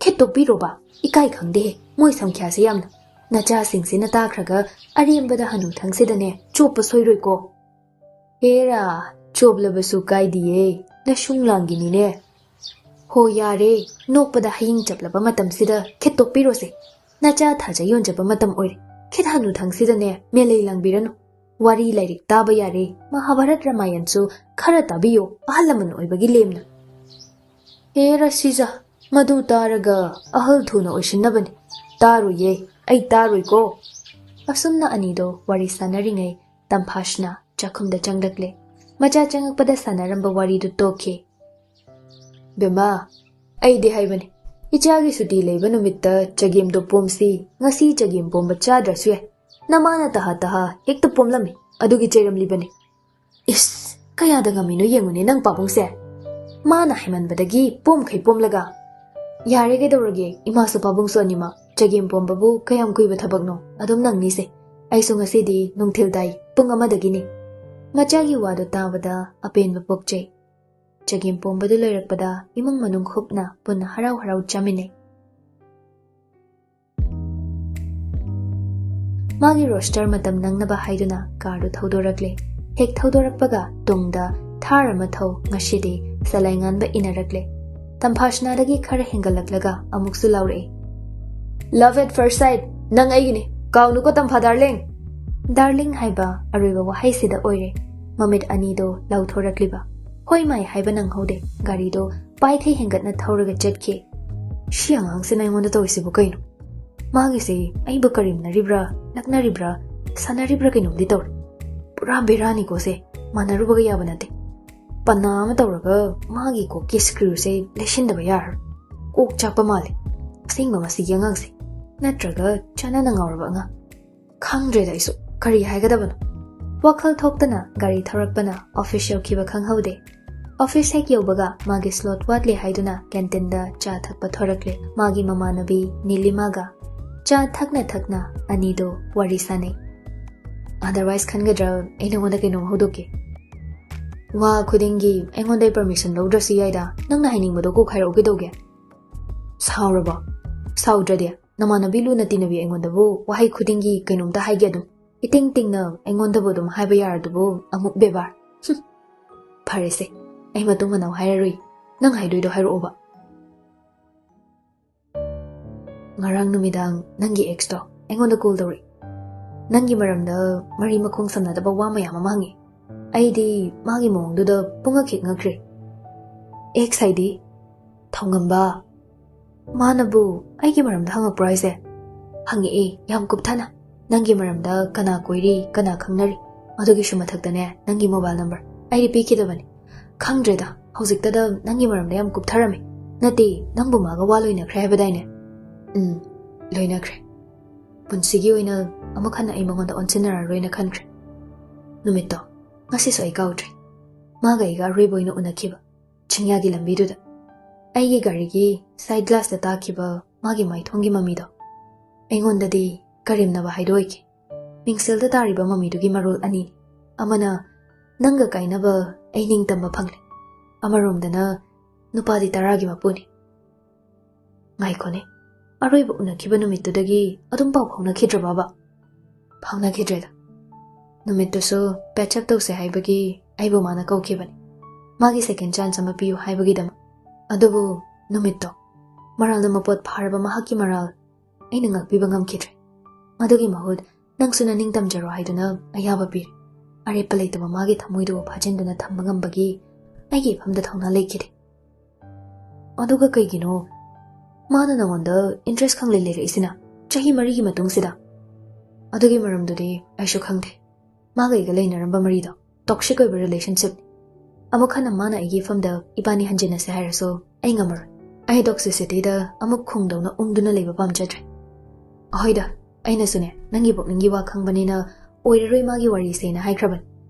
"ꯈꯦꯠꯇꯣꯛꯄꯤꯔꯣꯕ, ꯏꯀꯥꯏ ꯈꯪꯗꯦꯍꯦ ꯃꯣꯏ ꯁꯪꯈ꯭ꯌꯥꯁꯦ ꯌꯥꯝꯅ꯫ ꯅꯆꯥꯁꯤꯡꯁꯤꯅ ꯇꯥꯈ꯭ꯔꯒ ꯑꯔꯦꯝꯕꯗ ꯍꯅꯨꯊꯪꯁꯤꯗꯅꯦ ꯆꯣꯞꯄ ꯁꯣꯏꯔꯣꯏꯀꯣ꯫" "ꯍꯦꯔꯥ, ꯆꯣꯞꯂꯕꯁꯨ ꯀꯥꯏꯗꯤꯌꯦ, ꯅꯁꯨꯡ ꯂꯥꯡꯒꯤꯅꯤꯅꯦ꯫" "ꯍꯣ ꯌꯥꯔꯦ, ꯅꯣꯛꯄꯗ ꯍꯌꯤꯡ ꯆꯞꯂꯕ ꯃꯇꯝꯁꯤꯗ ꯈꯦꯠꯇꯣꯛꯄꯤꯔꯣꯁꯦ꯫ ꯅꯆꯥ ꯊꯥꯖ ꯌꯣꯟꯖꯕ ꯃꯇꯝ ꯑꯣꯏꯔꯦ꯫ ꯈꯦꯠ ꯍꯅꯨꯊꯪꯁꯤꯗꯅꯦ ꯃꯦꯂꯩ ꯂꯥꯡꯕꯤꯔꯅꯨ꯫ ꯋꯥꯔꯤ ꯂꯥꯏꯔꯤꯛ ꯇꯥꯕ ꯌꯥꯔꯦ, ꯃꯍꯥꯚꯥꯔꯠ ꯔꯥꯃꯥꯌꯟꯁꯨ ꯈꯔ ꯇꯥꯕꯤꯌꯣ ꯑꯍꯜ ꯂꯃꯟ ꯑꯣꯏꯕꯒꯤ ꯂꯦꯝꯅ꯫" "ꯍꯦ ꯔꯥꯁꯤꯖ, ꯃꯗꯨ ꯇꯥꯔꯒ ꯑꯍꯜ ꯊꯨꯅ ꯑꯣꯏꯁꯤꯟꯅꯕꯅꯤ꯫ ꯇꯥꯔꯣꯏꯌꯦ, ꯑꯩ ꯇꯥꯔꯣꯏꯀꯣ꯫" ꯑꯁꯨꯝꯅ ꯑꯅꯤꯗꯣ ꯋꯥꯔꯤ ꯁꯥꯟꯅꯔꯤꯉꯩ ꯇꯝꯐꯥꯁꯅ ꯆꯥꯛꯈꯨꯝꯗ ꯆꯪꯂꯛꯂꯦ꯫ ꯃꯆꯥ ꯆꯪꯉꯛꯄꯗ ꯁꯥꯟꯅꯔꯝꯕ ꯋꯥꯔꯤꯗꯨ ꯇꯣꯛꯈꯤ꯫ "ꯕꯦꯝꯃ, ꯑꯩꯗꯤ ꯍꯥꯏꯕꯅꯤ, ꯏꯆꯥꯒꯤ ꯁꯨꯇꯤ ꯂꯩꯕ ꯅꯨꯃꯤꯠꯇ ꯆꯒꯦꯝꯗꯣ ꯄꯣꯝꯁꯤ, ꯉꯁꯤ ꯆꯒꯦꯝ ꯄꯣꯝꯕ ꯆꯥꯗ꯭ꯔꯁꯨ ꯌꯥꯏ꯫ ꯅꯃꯥꯅ ꯇꯍꯥ ꯇꯍꯥ ꯍꯦꯛꯇ ꯄꯣꯝꯂꯝꯃꯤ, ꯑꯗꯨꯒꯤ ꯆꯩꯔꯝꯂꯤꯕꯅꯤ꯫" "ꯏꯁ, ꯀꯌꯥꯗ ꯉꯝꯃꯤꯅꯣ ꯌꯦꯡꯉꯨꯅꯦ ꯅꯪ ꯄꯥꯕꯨꯡꯁꯦ꯫ ꯃꯥꯅ ꯍꯥꯏꯃꯟꯕꯗꯒꯤ ꯄꯣꯝꯈꯩ ꯄꯣꯝꯂꯒ꯫" "ꯌꯥꯔꯦ, ꯀꯩꯗꯧꯔꯒꯦ, ꯏꯃꯥꯁꯨ ꯄꯥꯕꯨꯡꯁꯨ ꯑꯅꯤꯃꯛ꯫ ꯆꯒꯦꯝ ꯄꯣꯝꯕꯕꯨ ꯀꯌꯥꯝ ꯀꯨꯏꯕ ꯊꯕꯛꯅꯣ, ꯑꯗꯨꯝ ꯅꯪꯅꯤꯁꯦ꯫ ꯑꯩꯁꯨ ꯉꯁꯤꯗꯤ ꯅꯨꯡꯊꯤꯜ ꯇꯥꯏ, ꯄꯨꯡ ꯑꯃꯗꯒꯤꯅꯤ꯫" ꯃꯆꯥꯒꯤ ꯋꯥꯗꯨ ꯇꯥꯕꯗ ꯑꯄꯦꯟꯕ ꯄꯣꯛꯆꯩ꯫ ꯆꯒꯦꯝ ꯄꯣꯝꯕꯗꯨ ꯂꯣꯏꯔꯛꯄꯗ ꯏꯃꯨꯡ ꯃꯅꯨꯡ ꯈꯨꯞꯅ ꯄꯨꯟꯅ ꯍꯔꯥꯎ ꯍꯔꯥꯎ ꯆꯥꯃꯤꯟꯅꯩ꯫ ꯃꯥꯒꯤ ꯔꯣꯁꯇꯔ ꯃꯇꯝ ꯅꯪꯅꯕ ꯍꯥꯏꯗꯨꯅ ꯀꯥꯔꯗꯨ ꯊꯧꯗꯣꯔꯛꯂꯦ꯫ ꯍꯦꯛ ꯊꯧꯗꯣꯔꯛꯄꯒ ꯇꯨꯡꯗ ꯊꯥꯔ ꯑꯃ ꯊꯧ, ꯉꯁꯤꯗꯤ ꯁꯂꯥꯏ ꯉꯥꯟꯕ ꯏꯟꯅꯔꯛꯂꯦ꯫ ꯇꯝꯐꯥꯁꯅꯥꯗꯒꯤ ꯈꯔ ꯍꯦꯟꯒꯠꯂꯛꯂꯒ ꯑꯃꯨꯛꯁꯨ ꯂꯥꯎꯔꯛꯏ, "Love at first sight, ꯅꯪ ꯑꯩꯒꯤꯅꯤ, ꯀꯥꯎꯅꯨꯀꯣ ꯇꯝꯐꯥ ꯗꯥꯔꯂꯤꯡ!" ꯗꯥꯔꯂꯤꯡ ꯍꯥꯏꯕ ꯑꯔꯣꯏꯕ ꯋꯥꯍꯩꯁꯤꯗ ꯑꯣꯏꯔꯦ ꯃꯃꯤꯠ ꯑꯅꯤꯗꯣ ꯂꯥꯎꯊꯣꯔꯛꯂꯤꯕ꯫ ꯍꯣꯏ ꯃꯥꯏ ꯍꯥꯏꯕ ꯅꯪꯍꯧꯗꯦ, ꯒꯥꯔꯤꯗꯣ ꯄꯥꯏꯈꯩ ꯍꯦꯟꯒꯠꯅ ꯊꯧꯔꯒ ꯆꯠꯈꯤ꯫ "ꯁꯤ ꯑꯉꯥꯡꯁꯤꯅ ꯑꯩꯉꯣꯟꯗ ꯇꯧꯔꯤꯁꯤꯕꯨ ꯀꯩꯅꯣ? ꯃꯥꯒꯤꯁꯦ ꯑꯩꯕꯨ ꯀꯔꯦꯝꯅꯔꯤꯕ꯭ꯔꯥ, ꯂꯛꯅꯔꯤꯕ꯭ꯔꯥ, ꯁꯥꯟꯅꯔꯤꯕ꯭ꯔꯥ ꯀꯩꯅꯣꯝꯗꯤ ꯇꯧꯔꯦ꯫ ꯄꯨꯔꯥ ꯕꯦꯔꯥꯅꯤꯀꯣ ꯁꯦ, ꯃꯥꯟꯅꯔꯨꯕꯒ ꯌꯥꯕ ꯅꯠꯇꯦ꯫" ꯄꯅꯥ ꯑꯃ ꯇꯧꯔꯒ ꯃꯥꯒꯤ ꯀꯣꯛꯀꯤ ꯁ꯭ꯀ꯭ꯔꯨꯁꯦ ꯂꯩꯁꯤꯟꯗꯕ ꯌꯥꯔꯔꯣꯏ꯫ ꯀꯣꯛ ꯆꯥꯛꯄ ꯃꯥꯜꯂꯦ ꯑꯁꯦꯡꯕ ꯃꯁꯤꯒꯤ ꯑꯉꯥꯡꯁꯦ꯫ ꯅꯠꯇ꯭ꯔꯒ ꯆꯥꯅꯅ ꯉꯥꯎꯔꯕ ꯑꯉꯥꯡ? ꯈꯪꯗ꯭ꯔꯦꯗ ꯑꯩꯁꯨ ꯀꯔꯤ ꯍꯥꯏꯒꯗꯕꯅꯣ꯫ ꯋꯥꯈꯜ ꯊꯣꯛꯇꯅ ꯒꯥꯔꯤ ꯊꯧꯔꯛꯄꯅ ꯑꯣꯐꯤꯁ ꯌꯧꯈꯤꯕ ꯈꯪꯍꯧꯗꯦ꯫ ꯑꯣꯐꯤꯁ ꯍꯦꯛ ꯌꯧꯕꯒ ꯃꯥꯒꯤ ꯁ꯭ꯂꯣꯠ ꯋꯥꯠꯂꯦ ꯍꯥꯏꯗꯨꯅ ꯀꯦꯟꯇꯤꯟꯗ ꯆꯥ ꯊꯛꯄ ꯊꯣꯔꯛꯂꯦ ꯃꯥꯒꯤ ꯃꯃꯥꯟꯅꯕꯤ ꯅꯤꯂꯤꯃꯥꯒ꯫ ꯆꯥ ꯊꯛꯅ ꯊꯛꯅ ꯑꯅꯤꯗꯣ ꯋꯥꯔꯤ ꯁꯥꯟꯅꯩ꯫ "ꯑꯗꯔꯋꯥꯏꯁ ꯈꯟꯒꯗ꯭ꯔꯥ ꯑꯩ ꯅꯉꯣꯟꯗ ꯀꯩꯅꯣꯝ ꯍꯧꯗꯣꯛꯀꯦ?" "ꯋꯥ ꯈꯨꯗꯤꯡꯒꯤ ꯑꯩꯉꯣꯟꯗꯩ ꯄꯔꯃꯤꯁꯟ ꯂꯧꯗ꯭ꯔꯁꯨ ꯌꯥꯏꯗ, ꯅꯪꯅ ꯍꯥꯏꯅꯤꯡꯕꯗꯣ ꯀꯣꯛ ꯍꯥꯏꯔꯛꯑꯣ ꯀꯩꯗꯧꯒꯦ?" "ꯁꯥꯎꯔꯕꯣ?" "ꯁꯥꯎꯗ꯭ꯔꯗꯤ? ꯅꯃꯥꯟꯅꯕꯤ ꯂꯨꯅ ꯇꯤꯟꯅꯕꯤ ꯑꯩꯉꯣꯟꯗꯕꯨ ꯋꯥꯍꯩ ꯈꯨꯗꯤꯡꯒꯤ ꯀꯩꯅꯣꯝꯇ ꯍꯥꯏꯒꯦ ꯑꯗꯨꯝ꯫ ꯏꯇꯤꯡ ꯇꯤꯡꯅ ꯑꯩꯉꯣꯟꯗꯕꯨ ꯑꯗꯨꯝ ꯍꯥꯏꯕ ꯌꯥꯔꯗꯨꯕꯨ ꯑꯃꯨꯛ ꯕꯦꯕꯥꯔ꯫ ꯍꯨꯝ꯫ ꯐꯔꯦꯁꯦ, ꯑꯩ ꯃꯇꯨꯡ ꯃꯅꯥꯎ ꯍꯥꯏꯔꯔꯣꯏ꯫ ꯅꯪ ꯍꯥꯏꯗꯣꯏꯗꯣ ꯍꯥꯏꯔꯛꯑꯣꯕ꯫" "ꯉꯔꯥꯡ ꯅꯨꯃꯤꯗꯥꯡ ꯅꯪꯒꯤ ꯑꯦꯛꯁꯇꯣ ꯑꯩꯉꯣꯟꯗ ꯀꯣꯜ ꯇꯧꯔꯛꯏ꯫ ꯅꯪꯒꯤ ꯃꯔꯝꯗ ꯃꯔꯤ ꯃꯈꯣꯡ ꯁꯝꯅꯗꯕ ꯋꯥ ꯃꯌꯥꯝ ꯑꯃ ꯍꯪꯉꯤ꯫ ꯑꯩꯗꯤ ꯃꯥꯒꯤ ꯃꯑꯣꯡꯗꯨꯗ ꯄꯨꯡꯉꯛ ꯍꯦꯛ ꯉꯛꯈ꯭ꯔꯦ꯫" "ꯑꯦꯛꯁ ꯍꯥꯏꯗꯤ?" "ꯊꯧꯉꯝꯕ꯫" "ꯃꯥꯅꯕꯨ ꯑꯩꯒꯤ ꯃꯔꯝꯗ ꯍꯪꯉꯛꯄ꯭ꯔꯣ ꯍꯥꯏꯁꯦ?" "ꯍꯪꯉꯛꯑꯦ, ꯌꯥꯝ ꯀꯨꯞꯊꯅ꯫ ꯅꯪꯒꯤ ꯃꯔꯝꯗ ꯀꯅꯥ ꯀꯣꯏꯔꯤ, ꯀꯅꯥ ꯈꯪꯅꯔꯤ, ꯑꯗꯨꯒꯤꯁꯨ ꯃꯊꯛꯇꯅꯦ ꯅꯪꯒꯤ ꯃꯣꯕꯥꯏꯜ ꯅꯝꯕꯔ꯫ ꯑꯩꯗꯤ ꯄꯤꯈꯤꯗꯕꯅꯤ꯫ ꯈꯪꯗ꯭ꯔꯦꯗ, ꯍꯧꯖꯤꯛꯇꯗ ꯅꯪꯒꯤ ꯃꯔꯝꯗ ꯌꯥꯝ ꯀꯨꯞꯊꯔꯝꯃꯤ꯫ ꯅꯠꯇꯦ, ꯅꯪꯕꯨ ꯃꯥꯒ ꯋꯥ ꯂꯣꯏꯅꯈ꯭ꯔꯦ ꯍꯥꯏꯕꯗꯥꯏꯅꯦ?" "ꯎꯝ, ꯂꯣꯏꯅꯈ꯭ꯔꯦ꯫ ꯄꯨꯟꯁꯤꯒꯤ ꯑꯣꯏꯅ ꯑꯃꯨꯛ ꯍꯟꯅ ꯑꯩ ꯃꯉꯣꯟꯗ ꯑꯣꯟꯁꯤꯟꯅꯔꯔꯣꯏꯅ ꯈꯟꯈ꯭ꯔꯦ꯫" ꯅꯨꯃꯤꯠꯇꯣ ꯉꯁꯤꯁꯨ ꯑꯩ ꯀꯥꯎꯗ꯭ꯔꯤ꯫ ꯃꯥꯒ ꯑꯩꯒ ꯑꯔꯣꯏꯕ ꯑꯣꯏꯅ ꯎꯅꯈꯤꯕ ꯆꯤꯡꯌꯥꯒꯤ ꯂꯝꯕꯤꯗꯨꯗ꯫ ꯑꯩꯒꯤ ꯒꯥꯔꯤꯒꯤ ꯁꯥꯏꯠ ꯒ꯭ꯂꯥꯁꯇ ꯇꯥꯈꯤꯕ ꯃꯥꯒꯤ ꯃꯥꯏꯊꯣꯡꯒꯤ ꯃꯃꯤꯗꯣ ꯑꯩꯉꯣꯟꯗꯗꯤ ꯀꯔꯦꯝꯅꯕ ꯍꯥꯏꯗꯣ ꯑꯣꯏꯈꯤ꯫ ꯃꯤꯡꯁꯦꯜꯗ ꯇꯥꯔꯤꯕ ꯃꯃꯤꯗꯨꯒꯤ ꯃꯔꯣꯜ ꯑꯅꯤꯅꯤ꯫ ꯑꯃꯅ ꯅꯪꯒ ꯀꯥꯏꯅꯕ ꯑꯩ ꯅꯤꯡꯇꯝꯕ ꯐꯪꯂꯦ, ꯑꯃꯔꯣꯝꯗꯅ ꯅꯨꯄꯥꯗꯤ ꯇꯔꯥꯒꯤ ꯃꯄꯨꯅꯤ꯫ ꯉꯥꯏꯈꯣꯅꯦ, ꯑꯔꯣꯏꯕ ꯎꯅꯈꯤꯕ ꯅꯨꯃꯤꯠꯇꯨꯗꯒꯤ ꯑꯗꯨꯝ ꯄꯥꯎ ꯐꯥꯎꯅꯈꯤꯗ꯭ꯔꯕꯕ? ꯐꯥꯎꯅꯈꯤꯗ꯭ꯔꯦꯗ꯫ ꯅꯨꯃꯤꯠꯇꯨꯁꯨ ꯄꯦꯆꯞ ꯇꯧꯁꯦ ꯍꯥꯏꯕꯒꯤ ꯑꯩꯕꯨ ꯃꯥꯅ ꯀꯧꯈꯤꯕꯅꯤ꯫ ꯃꯥꯒꯤ ꯁꯦꯀꯦꯟ ꯆꯥꯟꯁ ꯑꯃ ꯄꯤꯌꯨ ꯍꯥꯏꯕꯒꯤꯗꯃꯛ꯫ ꯑꯗꯨꯕꯨ ꯅꯨꯃꯤꯠꯇꯣ ꯃꯔꯥꯜꯅ ꯃꯄꯣꯠ ꯐꯥꯔꯕ ꯃꯍꯥꯛꯀꯤ ꯃꯔꯥꯜ ꯑꯩꯅ ꯉꯥꯛꯄꯤꯕ ꯉꯝꯈꯤꯗ꯭ꯔꯦ꯫ ꯃꯗꯨꯒꯤ ꯃꯍꯨꯠ ꯅꯪꯁꯨ ꯅꯅꯤꯡ ꯇꯝꯖꯔꯣ ꯍꯥꯏꯗꯨꯅ ꯑꯌꯥꯕ ꯄꯤꯔꯦ꯫ ꯑꯔꯦꯞꯄ ꯂꯩꯇꯕ ꯃꯥꯒꯤ ꯊꯃꯣꯏꯗꯨꯕꯨ ꯐꯥꯖꯤꯟꯗꯨꯅ ꯊꯝꯕ ꯉꯝꯕꯒꯤ ꯑꯩꯒꯤ ꯏꯐꯝꯗ ꯊꯧꯅꯥ ꯂꯩꯈꯤꯗꯦ꯫ ꯑꯗꯨꯒ ꯀꯩꯒꯤꯅꯣ ꯃꯥꯅ ꯅꯉꯣꯟꯗ ꯏꯟꯇꯔꯦꯁ ꯈꯪꯂꯩ ꯂꯩꯔꯛꯏꯁꯤꯅ ꯆꯍꯤ ꯃꯔꯤꯒꯤ ꯃꯇꯨꯡꯁꯤꯗ? ꯑꯗꯨꯒꯤ ꯃꯔꯝꯗꯨꯗꯤ ꯑꯩꯁꯨ ꯈꯪꯗꯦ꯫ ꯃꯥꯒ ꯑꯩꯒ ꯂꯩꯅꯔꯝꯕ ꯃꯔꯤꯗꯣ ꯇꯣꯛꯁꯤꯛ ꯑꯣꯏꯕ ꯔꯤꯂꯦꯁꯟꯁꯤꯞꯅꯤ꯫ ꯑꯃꯨꯛ ꯍꯟꯅ ꯃꯥꯅ ꯑꯩꯒꯤ ꯏꯐꯝꯗ ꯏꯕꯥꯅꯤ ꯍꯟꯖꯤꯟꯅꯁꯦ ꯍꯥꯏꯔꯁꯨ ꯑꯩ ꯉꯝꯃꯔꯣꯏ꯫ ꯑꯩ toxicityꯗ ꯑꯃꯨꯛ ꯈꯨꯡꯗꯧꯅ ꯎꯪꯗꯨꯅ ꯂꯩꯕ ꯄꯥꯝꯖꯗ꯭ꯔꯦ꯫ ꯑꯍꯣꯏꯗ, ꯑꯩꯅꯁꯨꯅꯦ ꯅꯪꯒꯤ ꯄꯨꯛꯅꯤꯡꯒꯤ ꯋꯥ ꯈꯪꯕꯅꯤꯅ ꯑꯣꯏꯔꯔꯣꯏ ꯃꯥꯒꯤ ꯋꯥꯔꯤꯁꯦꯅ ꯍꯥꯏꯈ꯭ꯔꯕꯅꯤ꯫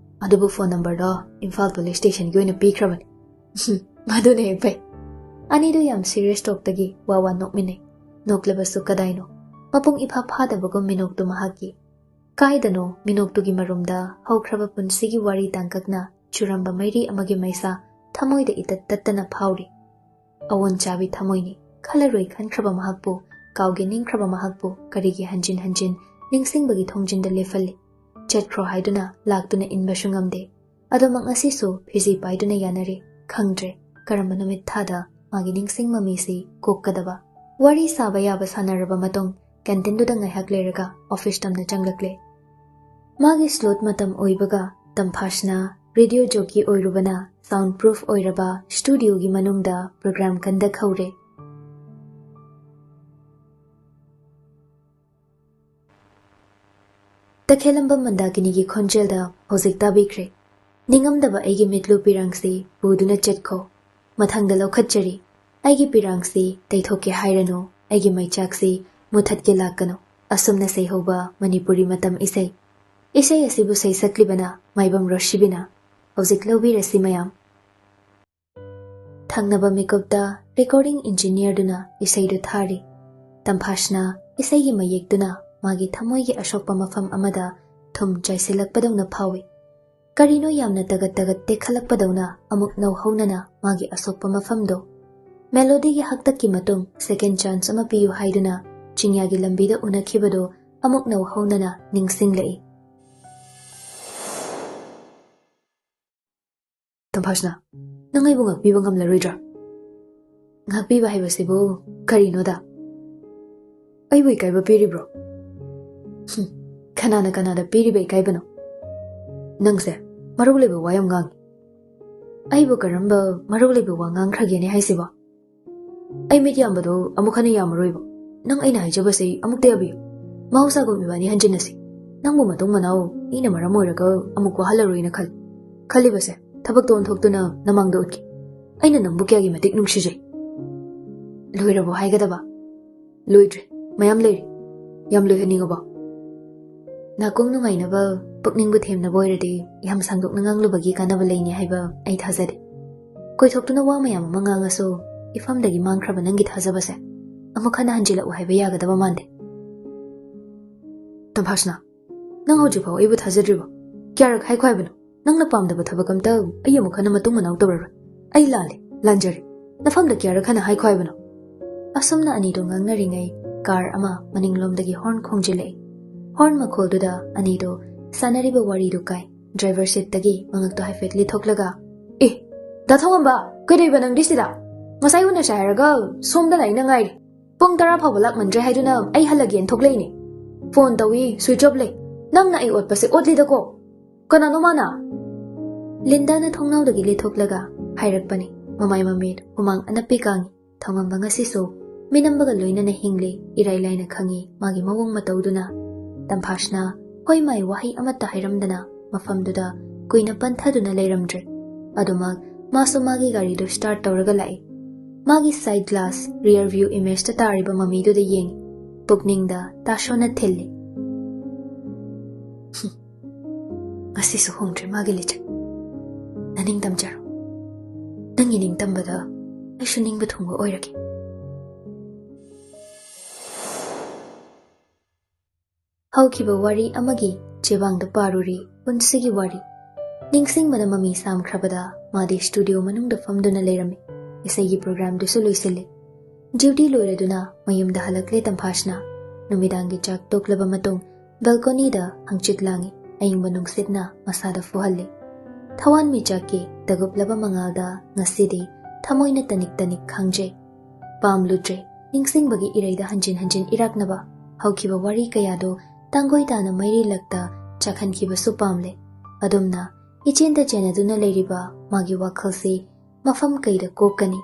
ꯑꯗꯨꯕꯨ phone numberꯗꯣ ꯏꯝꯐꯥꯜ police stationꯒꯤ ꯑꯣꯏꯅ ꯄꯤꯈ꯭ꯔꯕꯅꯤ꯫ ꯃꯗꯨꯅ ꯍꯦꯛ ꯐꯩ꯫ ꯑꯅꯤꯗꯨ ꯌꯥꯝ serious talkꯇꯒꯤ ꯋꯥ ꯋꯥ ꯅꯣꯛꯃꯤꯟꯅꯩ꯫ ꯅꯣꯛꯂꯕꯁꯨ ꯀꯗꯥꯏꯅꯣ, ꯃꯄꯨꯡ ꯏꯐꯥ ꯐꯥꯗꯕꯒꯨꯝ ꯃꯤꯅꯣꯛꯇꯨ ꯃꯍꯥꯛꯀꯤ꯫ ꯀꯥꯏꯗꯅꯣ ꯃꯤꯅꯣꯛꯇꯨꯒꯤ ꯃꯔꯨꯝꯗ ꯍꯧꯈ꯭ꯔꯕ ꯄꯨꯟꯁꯤꯒꯤ ꯋꯥꯔꯤ ꯇꯥꯡꯀꯛꯅ ꯆꯨꯔꯝꯕ ꯃꯩꯔꯤ ꯑꯃꯒꯤ ꯃꯩꯁꯥ ꯊꯃꯣꯏꯗ ꯏꯇꯠ ꯇꯠꯇꯅ ꯐꯥꯎꯔꯤ꯫ ꯑꯋꯣꯟꯆꯥꯕꯤ ꯊꯃꯣꯏꯅꯤ꯫ ꯈꯜꯂꯔꯣꯏ ꯈꯟꯈ꯭ꯔꯕ ꯃꯍꯥꯛꯄꯨ, ꯀꯥꯎꯒꯦ ꯅꯤꯡꯈ꯭ꯔꯕ ꯃꯍꯥꯛꯄꯨ ꯀꯔꯤꯒꯤ ꯍꯟꯖꯤꯟ ꯍꯟꯖꯤꯟ ꯅꯤꯡꯁꯤꯡꯕꯒꯤ ꯊꯣꯡꯖꯤꯟꯗ ꯂꯦꯞꯍꯜꯂꯤ? ꯆꯠꯈ꯭ꯔꯣ ꯍꯥꯏꯗꯨꯅ ꯂꯥꯛꯇꯨꯅ ꯏꯟꯕꯁꯨ ꯉꯝꯗꯦ꯫ ꯑꯗꯨꯃꯛ ꯉꯁꯤꯁꯨ ꯐꯤꯖꯤ ꯄꯥꯏꯗꯨꯅ ꯌꯥꯅꯔꯤ꯫ ꯈꯪꯗ꯭ꯔꯦ ꯀꯔꯝꯕ ꯅꯨꯃꯤꯠ ꯊꯥꯗ ꯃꯥꯒꯤ ꯅꯤꯡꯁꯤꯡ ꯃꯃꯤꯁꯤ ꯀꯣꯛꯀꯗꯕ꯫ ꯋꯥꯔꯤ ꯁꯥꯕ ꯌꯥꯕ ꯁꯥꯟꯅꯔꯕ ꯃꯇꯨꯡ canteen ꯗꯨꯗ ꯉꯥꯏꯍꯥꯛ ꯂꯩꯔꯒ office ꯇꯝꯅ ꯆꯪꯂꯛꯂꯦ꯫ ꯃꯥꯒꯤ slot ꯃꯇꯝ ꯑꯣꯏꯕꯒ ꯇꯝꯐꯥꯁꯅ radio jockey ꯑꯣꯏꯔꯨꯕꯅ sound proof ꯑꯣꯏꯔꯕ studio ꯒꯤ ꯃꯅꯨꯡꯗ program conduct ꯍꯧꯔꯦ꯫ ꯇꯈꯦꯂꯝꯕꯝ ꯃꯟꯗꯥꯀꯤꯅꯤꯒꯤ ꯈꯣꯟꯖꯦꯜꯗ ꯍꯧꯖꯤꯛ ꯇꯥꯕꯤꯈ꯭ꯔꯦ꯫ ꯅꯤꯡꯉꯝꯗꯕ ꯑꯩꯒꯤ ꯃꯤꯠꯂꯨ ꯄꯤꯔꯥꯡꯁꯤ ꯄꯨꯗꯨꯅ ꯆꯠꯈꯣ꯫ ꯃꯊꯪꯗ ꯂꯧꯈꯠꯆꯔꯤ꯫ ꯑꯩꯒꯤ ꯄꯤꯔꯥꯡꯁꯤ ꯇꯩꯊꯣꯛꯀꯦ ꯍꯥꯏꯔꯅꯨ, ꯑꯩꯒꯤ ꯃꯩꯆꯥꯛꯁꯤ ꯃꯨꯊꯠꯀꯦ ꯂꯥꯛꯀꯅꯨ꯫ ꯑꯁꯨꯝꯅ ꯁꯩꯍꯧꯕ ꯃꯅꯤꯄꯨꯔꯤ ꯃꯇꯝ ꯏꯁꯩ꯫ ꯏꯁꯩ ꯑꯁꯤꯕꯨ ꯁꯩꯁꯛꯂꯤꯕꯅ ꯃꯥꯏꯕꯝ ꯔꯣꯁꯤꯕꯤꯅ꯫ ꯍꯧꯖꯤꯛ ꯂꯧꯕꯤꯔꯁꯤ ꯃꯌꯥꯝ꯫ ꯊꯪꯅꯕ ꯃꯤꯀꯨꯞꯇ recording engineer ꯗꯨꯅ ꯏꯁꯩꯗꯨ ꯊꯥꯔꯤ꯫ ꯇꯝꯐꯥꯁꯅ ꯏꯁꯩꯒꯤ ꯃꯌꯦꯛꯇꯨꯅ ꯃꯥꯒꯤ ꯊꯃꯣꯏꯒꯤ ꯑꯁꯣꯛꯄ ꯃꯐꯝ ꯑꯃꯗ ꯊꯨꯝ ꯆꯥꯏꯁꯤꯜꯂꯛꯄꯗꯧꯅ ꯐꯥꯎꯏ꯫ ꯀꯔꯤꯅꯣ ꯌꯥꯝꯅ ꯇꯒꯠ ꯇꯒꯠ ꯇꯦꯛꯈꯠꯂꯛꯄꯗꯧꯅ ꯑꯃꯨꯛ ꯅꯧꯍꯧꯅꯅ ꯃꯥꯒꯤ ꯑꯁꯣꯛꯄ ꯃꯐꯝꯗꯣ꯫ Melody ꯒꯤ ꯍꯥꯛꯇꯛꯀꯤ ꯃꯇꯨꯡ second chance ꯑꯃ ꯄꯤꯌꯨ ꯍꯥꯏꯗꯨꯅ ꯆꯤꯡꯌꯥꯒꯤ ꯂꯝꯕꯤꯗ ꯎꯅꯈꯤꯕꯗꯣ ꯑꯃꯨꯛ ꯅꯧꯍꯧꯅꯅ ꯅꯤꯡꯁꯤꯡꯂꯛꯏ꯫ ꯇꯝꯐꯥꯁꯅ, ꯅꯪ ꯑꯩꯕꯨ ꯉꯥꯛꯄꯤꯕ ꯉꯝꯂꯔꯣꯏꯗ꯭ꯔꯥ? ꯉꯥꯛꯄꯤꯕ ꯍꯥꯏꯕꯁꯤꯕꯨ ꯀꯔꯤꯅꯣꯗ? ꯑꯩꯕꯨ ꯏꯀꯥꯏꯕ ꯄꯤꯔꯤꯕ꯭ꯔꯣ? ꯍꯨꯝ, ꯀꯅꯥꯅ ꯀꯅꯥꯗ ꯄꯤꯔꯤꯕ ꯏꯀꯥꯏꯕꯅꯣ? ꯅꯪꯁꯦ ꯃꯔꯧ ꯂꯩꯕ ꯋꯥ ꯌꯥꯝ ꯉꯥꯡꯉꯤ꯫ ꯑꯩꯕꯨ ꯀꯔꯝꯕ ꯃꯔꯧ ꯂꯩꯕ ꯋꯥ ꯉꯥꯡꯈ꯭ꯔꯒꯦꯅꯦ ꯍꯥꯏꯁꯤꯕꯣ? ꯑꯩ ꯃꯤꯠ ꯌꯥꯝꯕꯗꯣ ꯑꯃꯨꯛ ꯍꯟꯅ ꯌꯥꯝꯃꯔꯣꯏꯕ꯫ ꯅꯪ ꯑꯩꯅ ꯍꯥꯏꯖꯕꯁꯤ ꯑꯃꯨꯛꯇ ꯌꯥꯕꯤꯌꯨ꯫ ꯃꯍꯧꯁꯥꯒꯨꯝ ꯏꯕꯥꯅꯤ ꯍꯟꯖꯤꯟꯅꯁꯤ꯫ ꯅꯪꯕꯨ ꯃꯇꯨꯡ ꯃꯅꯥꯎ ꯑꯩꯅ ꯃꯔꯝ ꯑꯣꯏꯔꯒ ꯑꯃꯨꯛ ꯋꯥꯍꯜꯂꯔꯣꯏꯅ ꯈꯜꯂꯤ꯫ ꯈꯜꯂꯤꯕꯁꯦ ꯊꯕꯛꯇꯣ ꯑꯣꯟꯊꯣꯛꯇꯨꯅ ꯅꯃꯥꯡꯗ ꯎꯠꯀꯦ꯫ ꯑꯩꯅ ꯅꯪꯕꯨ ꯀꯌꯥꯒꯤ ꯃꯇꯤꯛ ꯅꯨꯡꯁꯤꯖꯩ꯫ ꯂꯣꯏꯔꯕꯣ ꯍꯥꯏꯒꯗꯕ? ꯂꯣꯏꯗ꯭ꯔꯤ, ꯃꯌꯥꯝ ꯂꯩꯔꯤ꯫ ꯌꯥꯝ ꯂꯣꯏꯍꯟꯅꯤꯡꯉꯕꯣ? ꯅꯥꯀꯣꯡ ꯅꯨꯡꯉꯥꯏꯅꯕ, ꯄꯨꯛꯅꯤꯡꯕꯨ ꯊꯦꯝꯅꯕ ꯑꯣꯏꯔꯗꯤ ꯌꯥꯝ ꯁꯥꯡꯗꯣꯛꯅ ꯉꯥꯡꯂꯨꯕꯒꯤ ꯀꯥꯟꯅꯕ ꯂꯩꯅꯤ ꯍꯥꯏꯕ ꯑꯩ ꯊꯥꯖꯗꯦ꯫ ꯀꯣꯏꯊꯣꯛꯇꯨꯅ ꯋꯥ ꯃꯌꯥꯝ ꯑꯃ ꯉꯥꯡꯉꯁꯨ ꯏꯐꯝꯗꯒꯤ ꯃꯥꯡꯈ꯭ꯔꯕ ꯅꯪꯒꯤ ꯊꯥꯖꯕꯁꯦ ꯑꯃꯨꯛ ꯍꯟꯅ ꯍꯟꯖꯤꯜꯂꯛꯎ ꯍꯥꯏꯕ ꯌꯥꯒꯗꯕ ꯃꯥꯟꯗꯦ꯫ ꯇꯝꯐꯥꯁꯅꯥ, ꯅꯪ ꯍꯧꯖꯤꯛꯐꯥꯎ ꯑꯩꯕꯨ ꯊꯥꯖꯗ꯭ꯔꯤꯕꯣ? ꯀꯌꯥꯔꯛ ꯍꯥꯏꯈꯣ ꯍꯥꯏꯕꯅꯣ? ꯅꯪꯅ ꯄꯥꯝꯗꯕ ꯊꯕꯛ ꯑꯝꯇ ꯑꯩ ꯑꯃꯨꯛ ꯍꯟꯅ ꯃꯇꯨꯡ ꯃꯅꯥꯎ ꯇꯧꯔꯔꯣꯏ꯫ ꯑꯩ ꯂꯥꯜꯂꯦ, ꯂꯥꯟꯖꯔꯦ꯫ ꯅꯐꯝꯗ ꯀꯌꯥꯔꯛ ꯍꯟꯅ ꯍꯥꯏꯈꯣ ꯍꯥꯏꯕꯅꯣ? ꯑꯁꯨꯝꯅ ꯑꯅꯤꯗꯣ ꯉꯥꯡꯅꯔꯤꯉꯩ ꯀꯥꯔ ꯑꯃ ꯃꯅꯤꯡꯂꯣꯝꯗꯒꯤ ꯍꯣꯔꯟ ꯈꯣꯡꯖꯤꯜꯂꯛꯏ꯫ ꯍꯣꯔꯟ ꯃꯈꯣꯜꯗꯨꯗ ꯑꯅꯤꯗꯣ ꯁꯥꯟꯅꯔꯤꯕ ꯋꯥꯔꯤꯗꯨ ꯀꯥꯏ꯫ ꯗ꯭ꯔꯥꯏꯚꯔ ꯁꯤꯠꯇꯒꯤ ꯃꯉꯛꯇꯣ ꯍꯥꯏꯐꯦꯠ ꯂꯤꯊꯣꯛꯂꯒ, "ꯑꯦ, ꯗꯥ ꯊꯧꯉꯝꯕ, ꯀꯩꯗꯧꯕ ꯅꯪꯗꯤ ꯁꯤꯗ? ꯉꯁꯥꯏ ꯎꯅꯁꯦ ꯍꯥꯏꯔꯒ ꯁꯣꯝꯗ ꯂꯥꯛꯏꯅ ꯉꯥꯏꯔꯤ꯫ ꯄꯨꯡ ꯇꯔꯥ ꯐꯥꯎꯕ ꯂꯥꯛꯃꯟꯗ꯭ꯔꯦ ꯍꯥꯏꯗꯨꯅ ꯑꯩ ꯍꯜꯂꯒꯦꯅ ꯊꯣꯛꯂꯛꯏꯅꯦ꯫ ꯐꯣꯟ ꯇꯧꯏ, ꯁ꯭ꯋꯤꯆ ꯑꯣꯐ ꯂꯩ꯫ ꯅꯪꯅ ꯑꯩ ꯑꯣꯠꯄꯁꯦ ꯑꯣꯠꯂꯤꯗꯀꯣ꯫ ꯀꯅꯥꯅꯣ ꯃꯥꯅ?" ꯂꯤꯟꯗꯥꯅ ꯊꯣꯡꯅꯥꯎꯗꯒꯤ ꯂꯤꯊꯣꯛꯂꯒ ꯍꯥꯏꯔꯛꯄꯅꯤ꯫ ꯃꯃꯥꯏ ꯃꯃꯤꯠ ꯍꯨꯃꯥꯡ ꯑꯅꯞꯄꯤ ꯀꯥꯡꯉꯤ꯫ ꯊꯧꯉꯝꯕ ꯉꯁꯤꯁꯨ ꯃꯤꯅꯝꯕꯒ ꯂꯣꯏꯅꯅ ꯍꯤꯡꯂꯤ, ꯏꯔꯥꯏ ꯂꯥꯏꯅ ꯈꯪꯉꯤ ꯃꯥꯒꯤ ꯃꯑꯣꯡ ꯃꯇꯧꯗꯨꯅ꯫ ꯇꯝꯐꯥꯁꯅ ꯍꯣꯏ ꯃꯥꯏ ꯋꯥꯍꯩ ꯑꯃꯠꯇ ꯍꯥꯏꯔꯝꯗꯅ ꯃꯐꯝꯗꯨꯗ ꯀꯨꯏꯅ ꯄꯟꯊꯗꯨꯅ ꯂꯩꯔꯝꯗ꯭ꯔꯦ꯫ ꯑꯗꯨꯃꯛ ꯃꯥꯁꯨ ꯃꯥꯒꯤ ꯒꯥꯔꯤꯗꯨ ꯁ꯭ꯇꯥꯔꯠ ꯇꯧꯔꯒ ꯂꯥꯛꯏ꯫ ꯃꯥꯒꯤ ꯁꯥꯏꯗ ꯒ꯭ꯂꯥꯁ ꯔꯤꯌꯔ ꯚ꯭ꯌꯨ ꯏꯃꯦꯖꯇ ꯇꯥꯔꯤꯕ ꯃꯃꯤꯗꯨꯗ ꯌꯦꯡꯉꯤ꯫ ꯄꯨꯛꯅꯤꯡꯗ ꯇꯥꯁꯣꯅ ꯊꯤꯜꯂꯤ꯫ "ꯍꯨꯝ, ꯉꯁꯤꯁꯨ ꯍꯣꯡꯗ꯭ꯔꯤ ꯃꯥꯒꯤ ꯂꯤꯆꯠ꯫ ꯅꯅꯤꯡ ꯇꯝꯖꯔꯣ꯫ ꯅꯪꯒꯤ ꯅꯤꯡꯇꯝꯕꯗ ꯑꯩꯁꯨ ꯅꯤꯡꯕ ꯊꯨꯡꯕ ꯑꯣꯏꯔꯒꯦ꯫" ꯍꯧꯈꯤꯕ ꯋꯥꯔꯤ ꯑꯃꯒꯤ ꯆꯦꯕꯥꯡꯗ ꯄꯥꯔꯨꯔꯤ ꯄꯨꯟꯁꯤꯒꯤ ꯋꯥꯔꯤ꯫ ꯅꯤꯡꯁꯤꯡꯕꯅ ꯃꯃꯤ ꯁꯥꯝꯈ꯭ꯔꯕꯗ ꯃꯥꯗꯤ ꯁ꯭ꯇꯨꯗꯤꯑꯣ ꯃꯅꯨꯡꯗ ꯐꯝꯗꯨꯅ ꯂꯩꯔꯝꯃꯤ꯫ ꯏꯁꯩꯒꯤ ꯄ꯭ꯔꯣꯒ꯭ꯔꯥꯝꯗꯨꯁꯨ ꯂꯣꯏꯁꯤꯜꯂꯤ꯫ ꯗ꯭ꯌꯨꯇꯤ ꯂꯣꯏꯔꯗꯨꯅ ꯃꯌꯨꯝꯗ ꯍꯜꯂꯛꯂꯦ ꯇꯝꯐꯥꯁꯅ꯫ ꯅꯨꯃꯤꯗꯥꯡꯒꯤ ꯆꯥꯛ ꯇꯣꯛꯂꯕ ꯃꯇꯨꯡ ꯕꯦꯜꯀꯣꯅꯤꯗ ꯍꯪꯆꯤꯠ ꯂꯥꯡꯉꯤ꯫ ꯑꯌꯤꯡꯕ ꯅꯨꯡꯁꯤꯠꯅ ꯃꯁꯥꯗ ꯐꯨꯍꯜꯂꯤ꯫ ꯊꯋꯥꯟꯃꯤꯆꯥꯛꯀꯤ ꯇꯒꯨꯞꯂꯕ ꯃꯉꯥꯜꯗ ꯉꯁꯤꯗꯤ ꯊꯃꯣꯏꯅ ꯇꯅꯤꯛ ꯇꯅꯤꯛ ꯈꯥꯡꯖꯩ꯫ ꯄꯥꯝꯂꯨꯗ꯭ꯔꯦ ꯅꯤꯡꯁꯤꯡꯕꯒꯤ ꯏꯔꯩꯗ ꯍꯟꯖꯤꯟ ꯍꯟꯖꯤꯟ ꯏꯔꯥꯛꯅꯕ꯫ ꯍꯧꯈꯤꯕ ꯋꯥꯔꯤ ꯀꯌꯥꯗꯣ ꯇꯥꯡꯒꯣꯏ ꯇꯥꯅ ꯃꯩꯔꯤ ꯂꯛꯇ ꯆꯥꯛꯍꯟꯈꯤꯕꯁꯨ ꯄꯥꯝꯂꯦ꯫ ꯑꯗꯨꯝꯅ ꯏꯆꯦꯟꯗ ꯆꯦꯟꯅꯗꯨꯅ ꯂꯩꯔꯤꯕ ꯃꯥꯒꯤ ꯋꯥꯈꯜꯁꯤ ꯃꯐꯝ ꯀꯩꯗ ꯀꯣꯛꯀꯅꯤ?